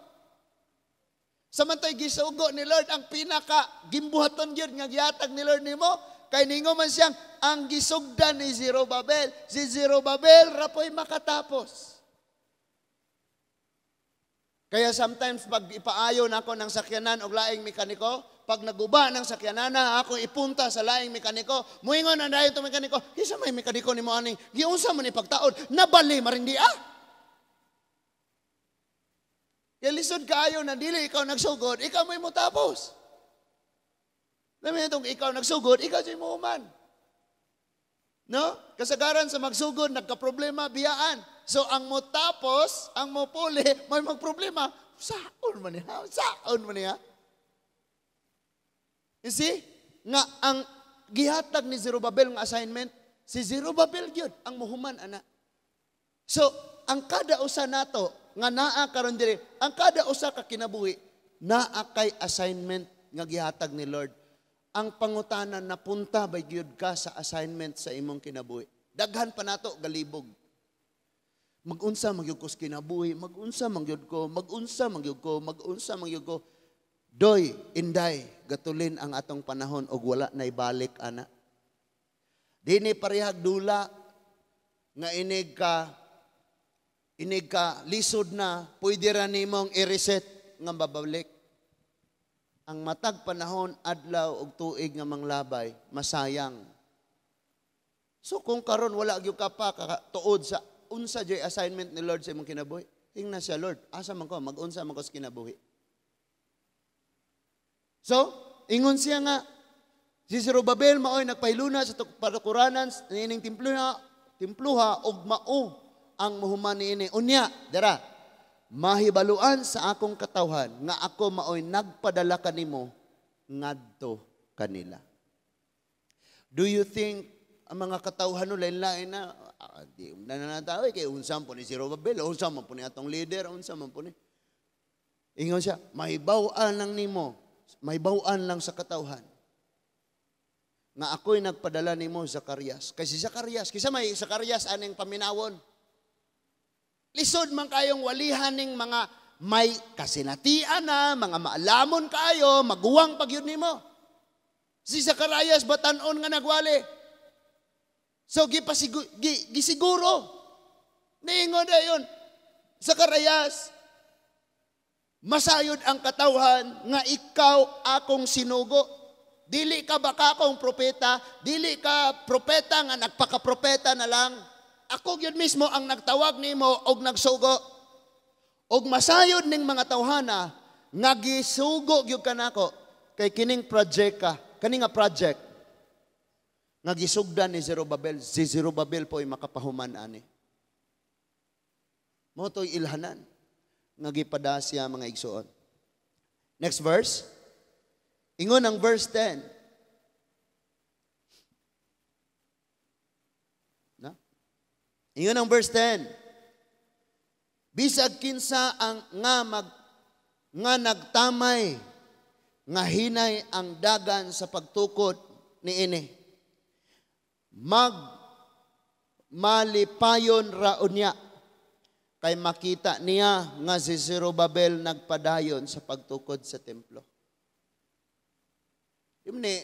Samantoy gisugo ni Lord ang pinaka gimbuhaton gyud nga gihatag ni Lord nimo, kay ningo man siyang ang gisugdan ni Zerubbabel. Si Zerubbabel rapoy makatapos. Kaya sometimes pag ipaayo nako ng sakyanan og laing mekaniko, pag naguba ng sakyanan na ako ipunta sa laing mekaniko, muingon na dayon to mekaniko, "Kinsa may mekaniko nimo ani? Giunsa man ni pagtaod? Nabali marindi ah." Kaya lisod kaayo na dili ikaw nagsugod, ikaw may motapos. Labi itong ikaw nagsugod, ikaw siya'y muhuman. No? Kasagaran sa magsugod, nagka-problema, biyaan. So ang motapos, ang mopuli, may magproblema. Saon man niya? Saon man niya? You see? Nga ang gihatag ni Zerubbabel nga assignment, si Zerubbabel gyud ang muhuman ana. So, ang kada usa nato nga naa karon diri, ang kada usa ka kinabuhi naa kay assignment nga gihatag ni Lord. Ang pangutana, napunta ba gyud ka sa assignment sa imong kinabuhi? Daghan pa nato galibog. Magunsa man gyud ko sa kinabuhi, magunsa man gyud ko, magunsa man gyud ko, magunsa man gyud ko. Doy, inday, gatulin ang atong panahon og wala nay balik ana. Dini parehag dula nga inig ka lisod na, pwede ra nimong i-reset nga babalik. Ang matag panahon, adlaw og tuig nga manglabay, masayang. So kung karon wala gyud ka pa tuod sa unsa joy assignment ni Lord sa imong kinabuhi, hingna siya, "Lord, asa man ko, mag-unsa man ko sa kinabuhi?" So, ingon siya nga, si Zerubbabel maoy nagpahiluna sa patukuranan niining templuha, templuha og mao ang muhuman niini. Unya, dara, mahibaluan sa akong katawhan nga ako maoy nagpadala kanimo ngadto kanila. Do you think ang mga katawhan no lain-lain na di na na tao kay unsa man po ni Zerubbabel, unsa man po ni atong leader, unsa man po ni? Ingon siya, mahibaw-an lang nimo, mahibaw-an lang sa katawhan nga ako'y nagpadala nimo, Zacarias. Kay si Zacarias, kisa may Zacarias aning paminawon. Lisod man kayong walihan ning mga may kasinatian na, mga maalamon kayo, maguwang pag yun nimo. Si Zacarias batanon nga nagwali. So gisiguro. Niingon na yun, "Zacarias, masayod ang katawhan nga ikaw akong sinugo. Dili ka baka akong propeta, dili ka propeta nga nagpakapropeta na lang. Ako gyud mismo ang nagtawag nimo og nagsugo. Og masayod ning mga tawhana nga gisugo gyud kanako kay kining project ka, kani nga project nga gisugdan ni Zerubbabel, si Zerubbabel po'y makapahuman ani." Mao to'y ilhanan nga gipada siya, mga igsuon. Next verse. Ingon ang verse 10. Na? Ingon ang verse 10. Bisag kinsa ang nga nagtamay nga hinay ang dagan sa pagtukod niini, mag malipayon ra unya kay makita niya nga si Zerubbabel nagpadayon sa pagtukod sa templo. Yun ni,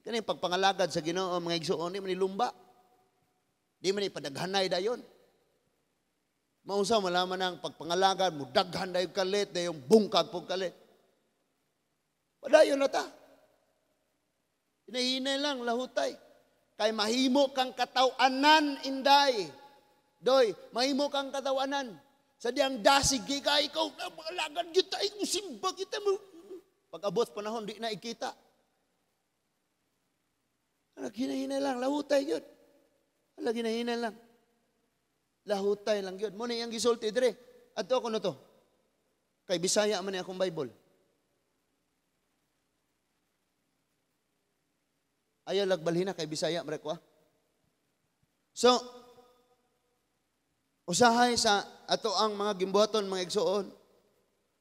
Kani pagpangalagad sa Ginoo mga igsoon, di man ni lumba. Di man ni padaghanay dayon. Mausa malaman ang pagpangalagad mo daghan dayon kalit, dayon bungkag pug kalit. Padayon na ta. Hinahinay lang lahutay. Kay mahimo kang kataw-anan inday. Doy, mahimo kang kataw-anan. Sa diyang dasig ka ikaw alagad kita, ikaw simba kita mo. Pag abot panahon di na ikita. Hinahinay lang, lahutay yun. Hinahinay lang. Lahutay lang yun. Muna iyang gisulti dire. Adto ako na to. Kay Bisaya man akong Bible. Ayaw lagbalhin na kay Bisaya man ko. So, usahay sa ato ang mga gimbuhaton, mga igsuon,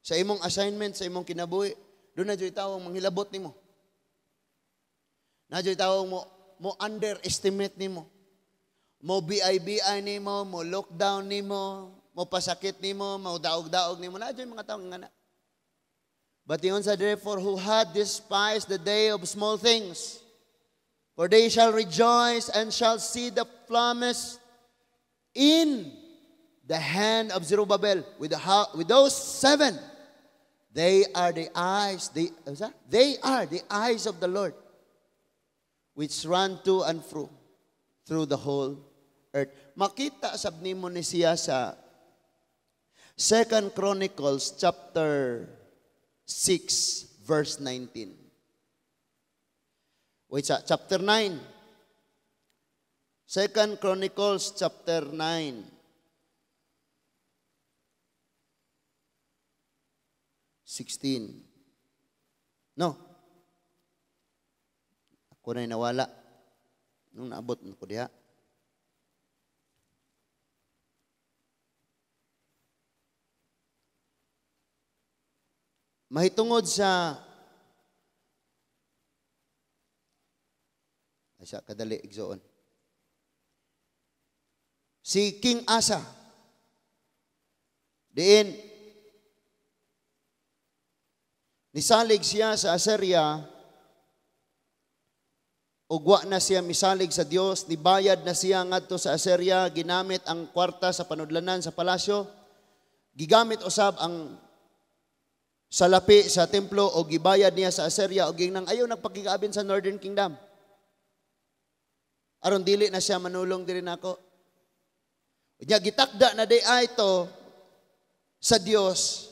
sa imong assignment, sa imong kinabuhi, doon na dyo'y tawong manghilabot nimo. Na dyo'y tawong mo underestimate nimo. Mo BIBI nimo, mo lockdown nimo, mo pasakit nimo, mo daog-daog nimo. Na dyo'y mga tawong nga na. But yun sa therefore who had despised the day of small things, for they shall rejoice and shall see the promise in the hand of Zerubbabel with those seven. They are the eyes, they are the eyes of the Lord, which run to and fro through the whole earth. Makita sab nimo ni siya sa 2 Chronicles chapter 6 verse 19. Wait, sa chapter 9. 2 Chronicles chapter 9. 16. No. Ako na'y nawala. Nung naabot na ko diha. Mahitungod sa ay sa kadali igsoon. Si King Asa diin nisalig siya sa Assyria ug wa na siya misalig sa Dios, nibayad na siya ngadto sa Assyria, ginamit ang kwarta sa panudlanan sa palasyo, gigamit usab ang salapi sa templo o gibayad niya sa Assyria og ginang ayaw nagpakigabin sa Northern Kingdom. Aron dili na siya manulong diri nako. Unya gitakda na di ay to sa Dios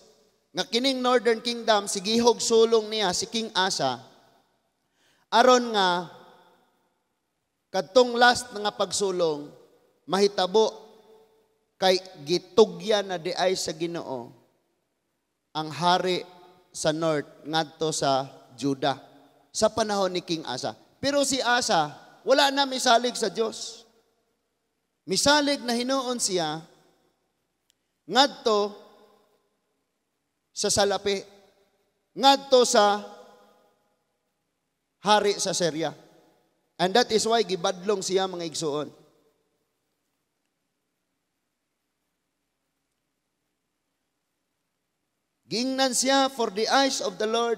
nga kining Northern Kingdom sigihog sulong niya si King Asa aron nga kadtong last nga pagsulong mahitabo kay gitugyan na di ay sa Ginoo ang hari sa North ngadto sa Judah sa panahon ni King Asa. Pero si Asa wala na misalig sa Dios. Misalig na hinuon siya ngadto sa salapi, ngadto sa hari sa Syria. And that is why gibadlong siya mga igsuon. Gingnan siya for the eyes of the Lord.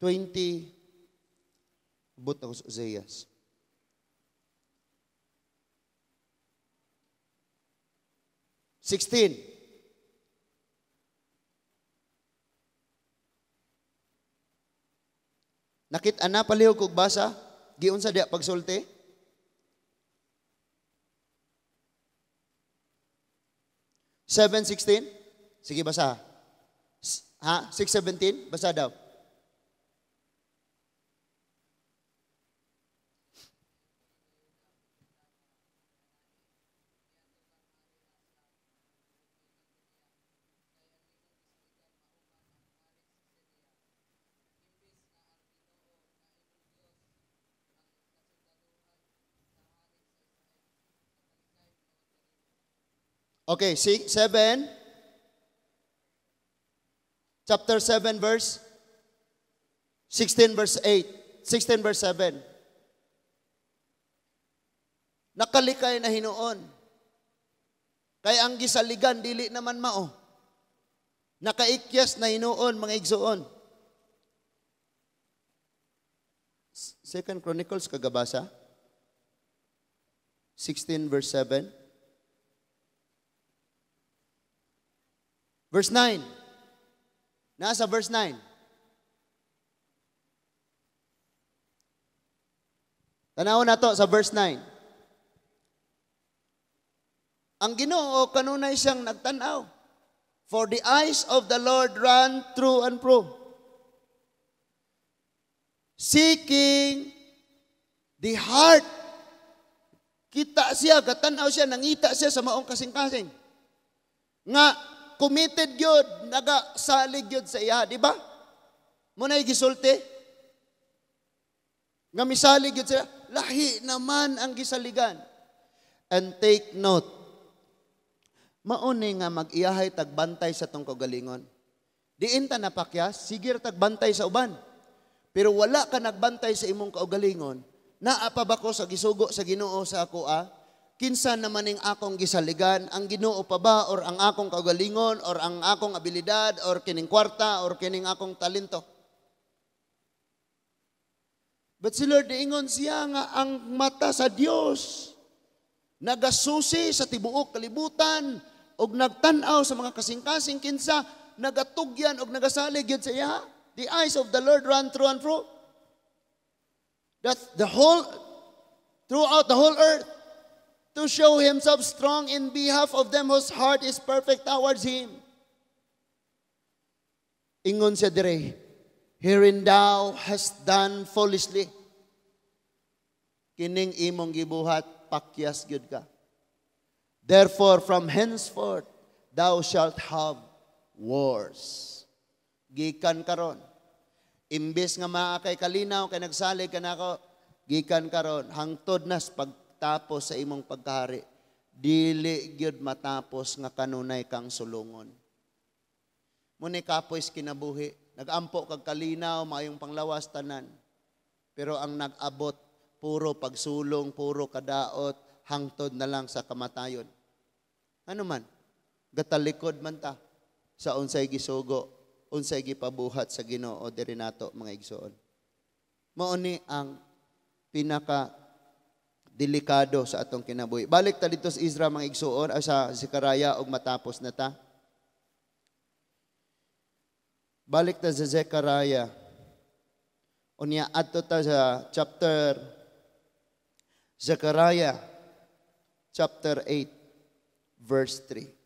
20 abot ako sa Oseas. 16. Nakit-an na palihog kog basa, giunsa diya pagsulti? 7:16? Sige basa. Ha? 6:17? Basa daw. Okay, 6, 7. Chapter 7, verse 16, verse 8. 16, verse 7. Nakalikay na hinuon. Kay ang gisaligan, dili naman mao. Nakaikyas na hinuon, mga igsuon. Second Chronicles kagabasa? 16 verse 7. Verse 9. Nasa verse 9. Tanaw na to sa verse 9. Ang Ginoo kanunay siyang nagtan-aw. For the eyes of the Lord run through and through, seeking the heart. Kita siya, gatanaw siya, nangita siya sa maong kasing-kasing. Nga, committed yun, nagasalig yun sa iya, di ba? Muna'y gisulti. Nga misalig yun siya, lahi naman ang gisaligan. And take note, mauni nga mag-iyahay tagbantay sa tong kaugalingon. Diin ta napakyas, sigir tagbantay sa uban. Pero wala ka nagbantay sa imong kaugalingon, naa pa ba ko sa gisugo sa Ginoo sa ako ah? Kinsa naman ning akong gisaligan, ang Ginoo pa ba or ang akong kaugalingon or ang akong abilidad or kining kwarta or kining akong talento? But si Lord ingon siya nga ang mata sa Dios nagasusi sa tibuok kalibutan og nagtan-aw sa mga kasing-kasing kinsa nagatugyan og nagasalig gyud sa iya. The eyes of the Lord run through and through. That the whole, throughout the whole earth, to show himself strong in behalf of them whose heart is perfect towards him. Ingon siya dire, herein thou hast done foolishly. Kining imong gibuhat, pakyas gyud ka. Therefore, from henceforth, thou shalt have wars. Gikan karon. Imbes nga maa kay kalinaw, kay nagsalig ka nako, gikan karon, hangtod nas pagtapos sa imong pagkahari, dili gyud matapos nga kanunay kang sulungon. Muni kapoys kinabuhi, nagampo kag kalinaw, maayong panglawas tanan. Pero ang nag-abot, puro pagsulong, puro kadaot, hangtod na lang sa kamatayon. Ano man, gatalikod man ta sa unsay gisugo, unsay gipabuhat sa Ginoo diri nato mga igsoon. Mao ni ang pinaka delikado sa atong kinabuhi. Balik ta dito sa Ezra mga igsoon, ay sa Zechariah og matapos na ta. Balik ta sa Zechariah. Unya adto ta sa chapter Zechariah chapter 8 verse 3.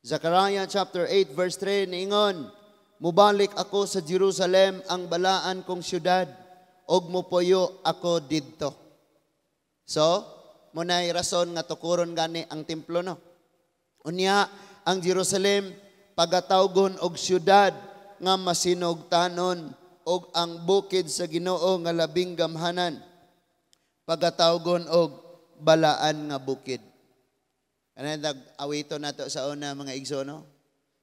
Zechariah chapter 8 verse 3 niingon, mubalik ako sa Jerusalem ang balaan kong syudad og mupuyo ako didto. So, munay rason nga tukuron gani ang templo no. Unya ang Jerusalem pagatawgon og syudad nga masinugtanon og ang bukid sa Ginoo nga labing gamhanan pagatawgon og balaan nga bukid. Ano nag-awito nato sa una mga igso no?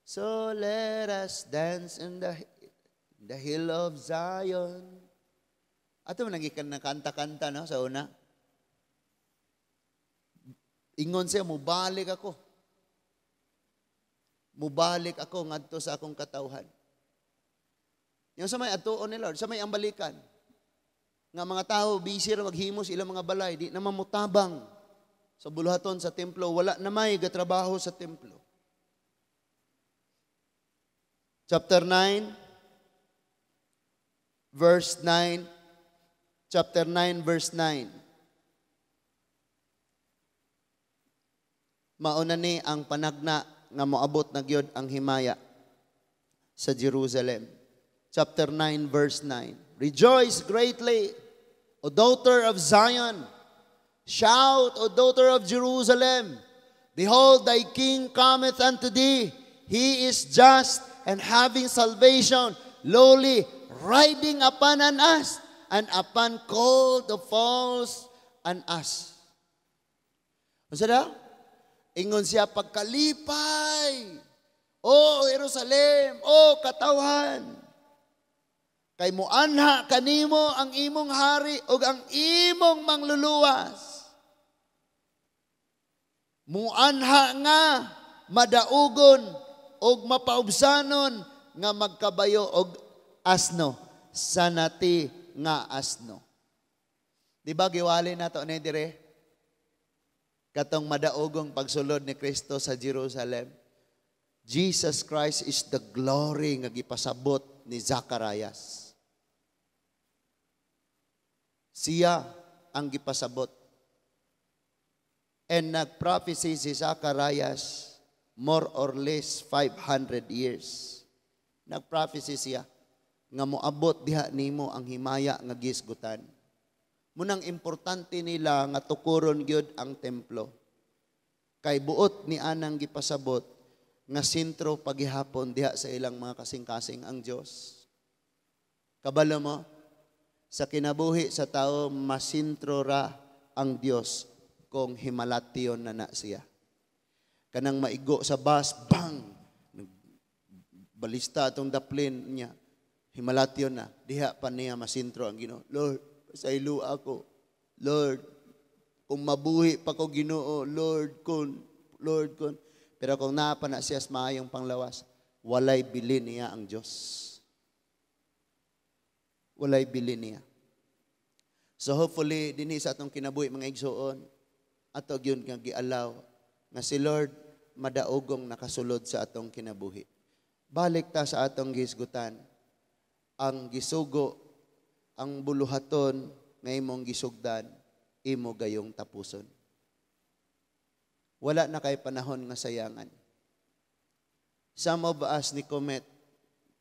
So let us dance in the hill of Zion. Ato man gikan na kanta-kanta no sa una. Ingon siya, mubalik ako. Mubalik ako ngadto sa akong katawhan. Yung sa may atuon ni Lord, sa may ang balikan. Nga mga tao busy ra maghimos ilang mga balay, di naman mutabang sa buluhaton sa templo, wala na may gatrabaho sa templo. Chapter 9, verse 9. Chapter 9, verse 9. Mauna ni ang panagna nga moabot na gyud ang himaya sa Jerusalem. Chapter 9, verse 9. Rejoice greatly, O daughter of Zion. Shout, O daughter of Jerusalem. Behold, thy king cometh unto thee. He is just and having salvation, lowly, riding upon an ass, and upon colt of false an ass. Unsa daw? Ingon siya, pagkalipay, O Jerusalem, O katawhan, kay muanha kanimo ang imong hari ug ang imong mangluluwas. Muanha nga madaugon og mapaubsanon nga magkabayo og Asno, sanati nga asno. Di ba giwali nato ni dire? Katong madaogong pagsulod ni Kristo sa Jerusalem. Jesus Christ is the glory nga gipasabot ni Zacarias. Siya ang gipasabot. And nag-prophecy si Zacarias more or less 500 years. Nag-prophecy siya nga moabot diha nimo ang himaya nga gisgutan. Munang importante nila nga tukuron gyud ang templo. Kay buot ni anang gipasabot nga sentro pagihapon diha sa ilang mga kasing-kasing ang Dios. Kabalo mo, sa kinabuhi sa tao, masintro ra ang Dios kung himalation na na siya. Kanang maigo sa bus, bang! Balista atong daplin niya. Himalation na. Diha pa niya masintro ang Ginoo. "Lord, pasaylo ako. Lord, kung mabuhi pa ko, Ginoo, Lord, kung, Lord, kung." Pero kung naa pa na siya sa maayong panglawas, walay bili niya ang Diyos. Walay bili niya. So hopefully, dinhi sa atong kinabuhi, mga igsuon, ato gyud nga gialaw nga si Lord madaogong nakasulod sa atong kinabuhi. Balik ta sa atong gisgutan. Ang gisugo, ang buluhaton nga imong gisugdan, imo gayong tapuson. Wala na kay panahon nga sayangan. Some of us ni commit,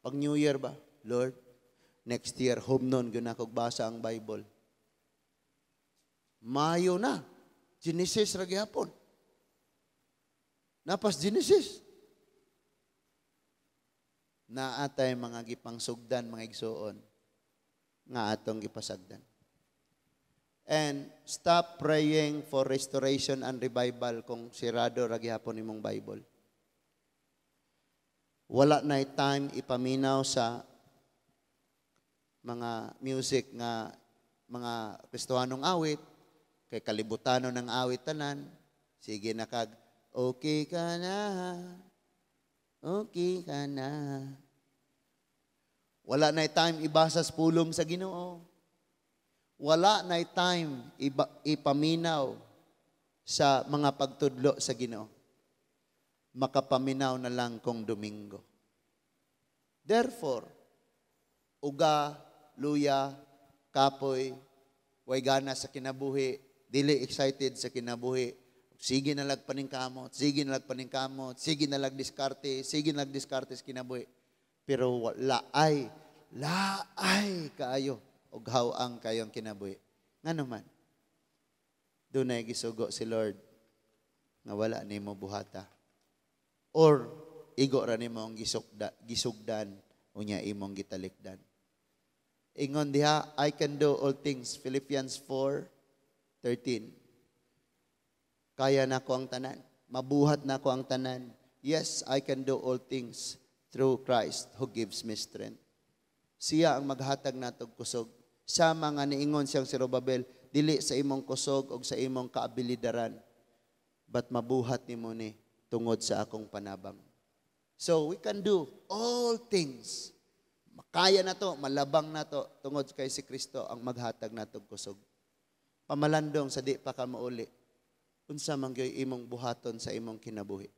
pag New Year ba, "Lord, next year, humnon gyud nako basa ang Bible." Mayo na, Genesis ra gihapon. Napas Genesis. Naa tay mga gipangsugdan, mga igsuon, nga atong gipasagdan. And stop praying for restoration and revival kung sirado ra gihapon imong Bible. Wala na time ipaminaw sa mga music nga mga Kristohanong awit, kay kalibutanon ng awit tanan, sige na kag, "Okay ka na, okay ka na." Wala na time ibasa sa pulong sa Ginoo. Wala na time ipaminaw sa mga pagtudlo sa Ginoo. Makapaminaw na lang kung Domingo. Therefore, uga, luya, kapoy, way gana sa kinabuhi, dili excited sa kinabuhi, sige na lag paningkamot, sige na lag paningkamot, sige na lag diskarte, sige na lag diskarte sa kinabuhi. Pero wala ay, laay kaayo, og ang kayong kinabuhi. Ngano man? Dunay gisugo si Lord nga wala nimo buhata. Or igo ra nimo ang gisugdan unya imong gitalikdan. Ingon diha, "I can do all things." Philippians 4:13. Kaya nako ang tanan. Mabuhat nako ang tanan. Yes, I can do all things through Christ who gives me strength. Siya ang maghatag natog kusog. Sa mga niingon siyang si Zerubbabel, dili sa imong kusog o sa imong kaabilidaran, but mabuhat nimo ni tungod sa akong panabang. So we can do all things. Makaya na to, malabang na to, tungod kay si Kristo ang maghatag natog kusog. Pamalandong sa di pa ka mauli, unsa man gyud imong buhaton sa imong kinabuhi?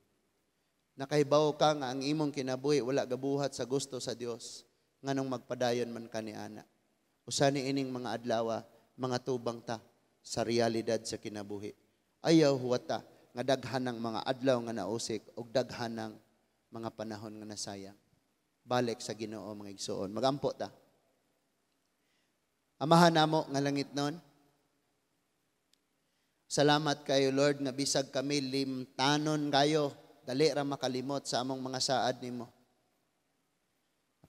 Nakahibaw ka nga ang imong kinabuhi wala gabuhat sa gusto sa Dios, nganong magpadayon man ka ni ana? Usa ni ining mga adlaw, mga tubang ta sa realidad sa kinabuhi. Ayaw huwata nga daghan ng mga adlaw nga nausik ug daghan ng mga panahon nga nasayang. Balik sa Ginoo, mga igsuon. Magampo ta. Amahan namo nga langitnon, salamat kayo, Lord, nga bisag kami limtanon kayo, dali ra makalimot sa among mga saad nimo.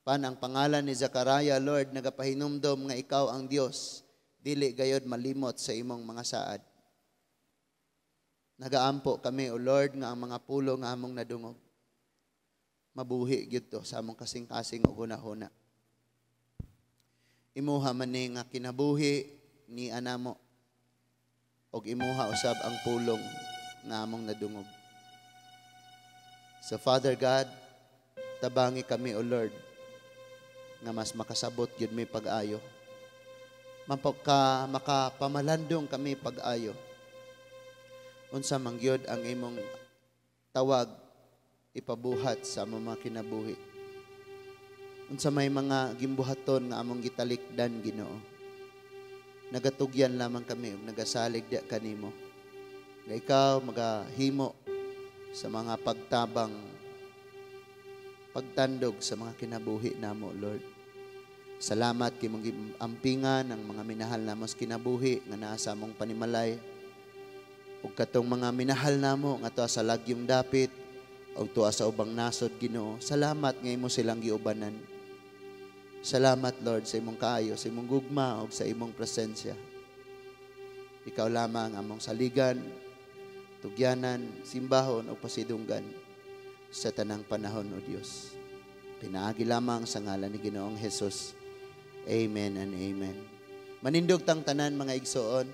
Apan ang pangalan ni Zechariah, Lord, nagapahinumdom nga ikaw ang Dios, dili gayod malimot sa imong mga saad. Nagaampo kami, O Lord, nga ang mga pulo nga among nadungog, mabuhi gyud to sa among kasing-kasing ug hunahuna. Imuha man ni nga kinabuhi ni anamo og imuha usab ang pulong nga among nadungog. So Father God, tabangi kami, O Lord, Nga mas makasabot gyud mi pag-ayo. Mapagka makapamalandong kami pag-ayo. Unsa man gyud ang imong tawag ipabuhat sa among mga kinabuhi. Unsa may mga gimbuhaton nga among gitalikdan, Ginoo. Nagatugyan lamang kami ug nagasalig diya kanimo. Nga ikaw magahimo sa mga pagtabang, pagtandog sa mga kinabuhi namo, Lord. Salamat kay mong ampingan ang mga minahal namo sa kinabuhi nga naa sa among panimalay. Ug katong mga minahal namo nga tuwa sa lagyong dapit ug tuwa sa ubang nasod, Ginoo. Salamat nga imo silang giubanan. Salamat, Lord, sa imong kaayo, sa imong gugma ug sa imong presensya. Ikaw lamang among saligan, tugyanan, simbahon ug pasidunggan sa tanang panahon, O Dios. Pinaagi lamang sa ngalan ni Ginoong Jesus. Amen and amen. Manindog tang tanan, mga igsoon.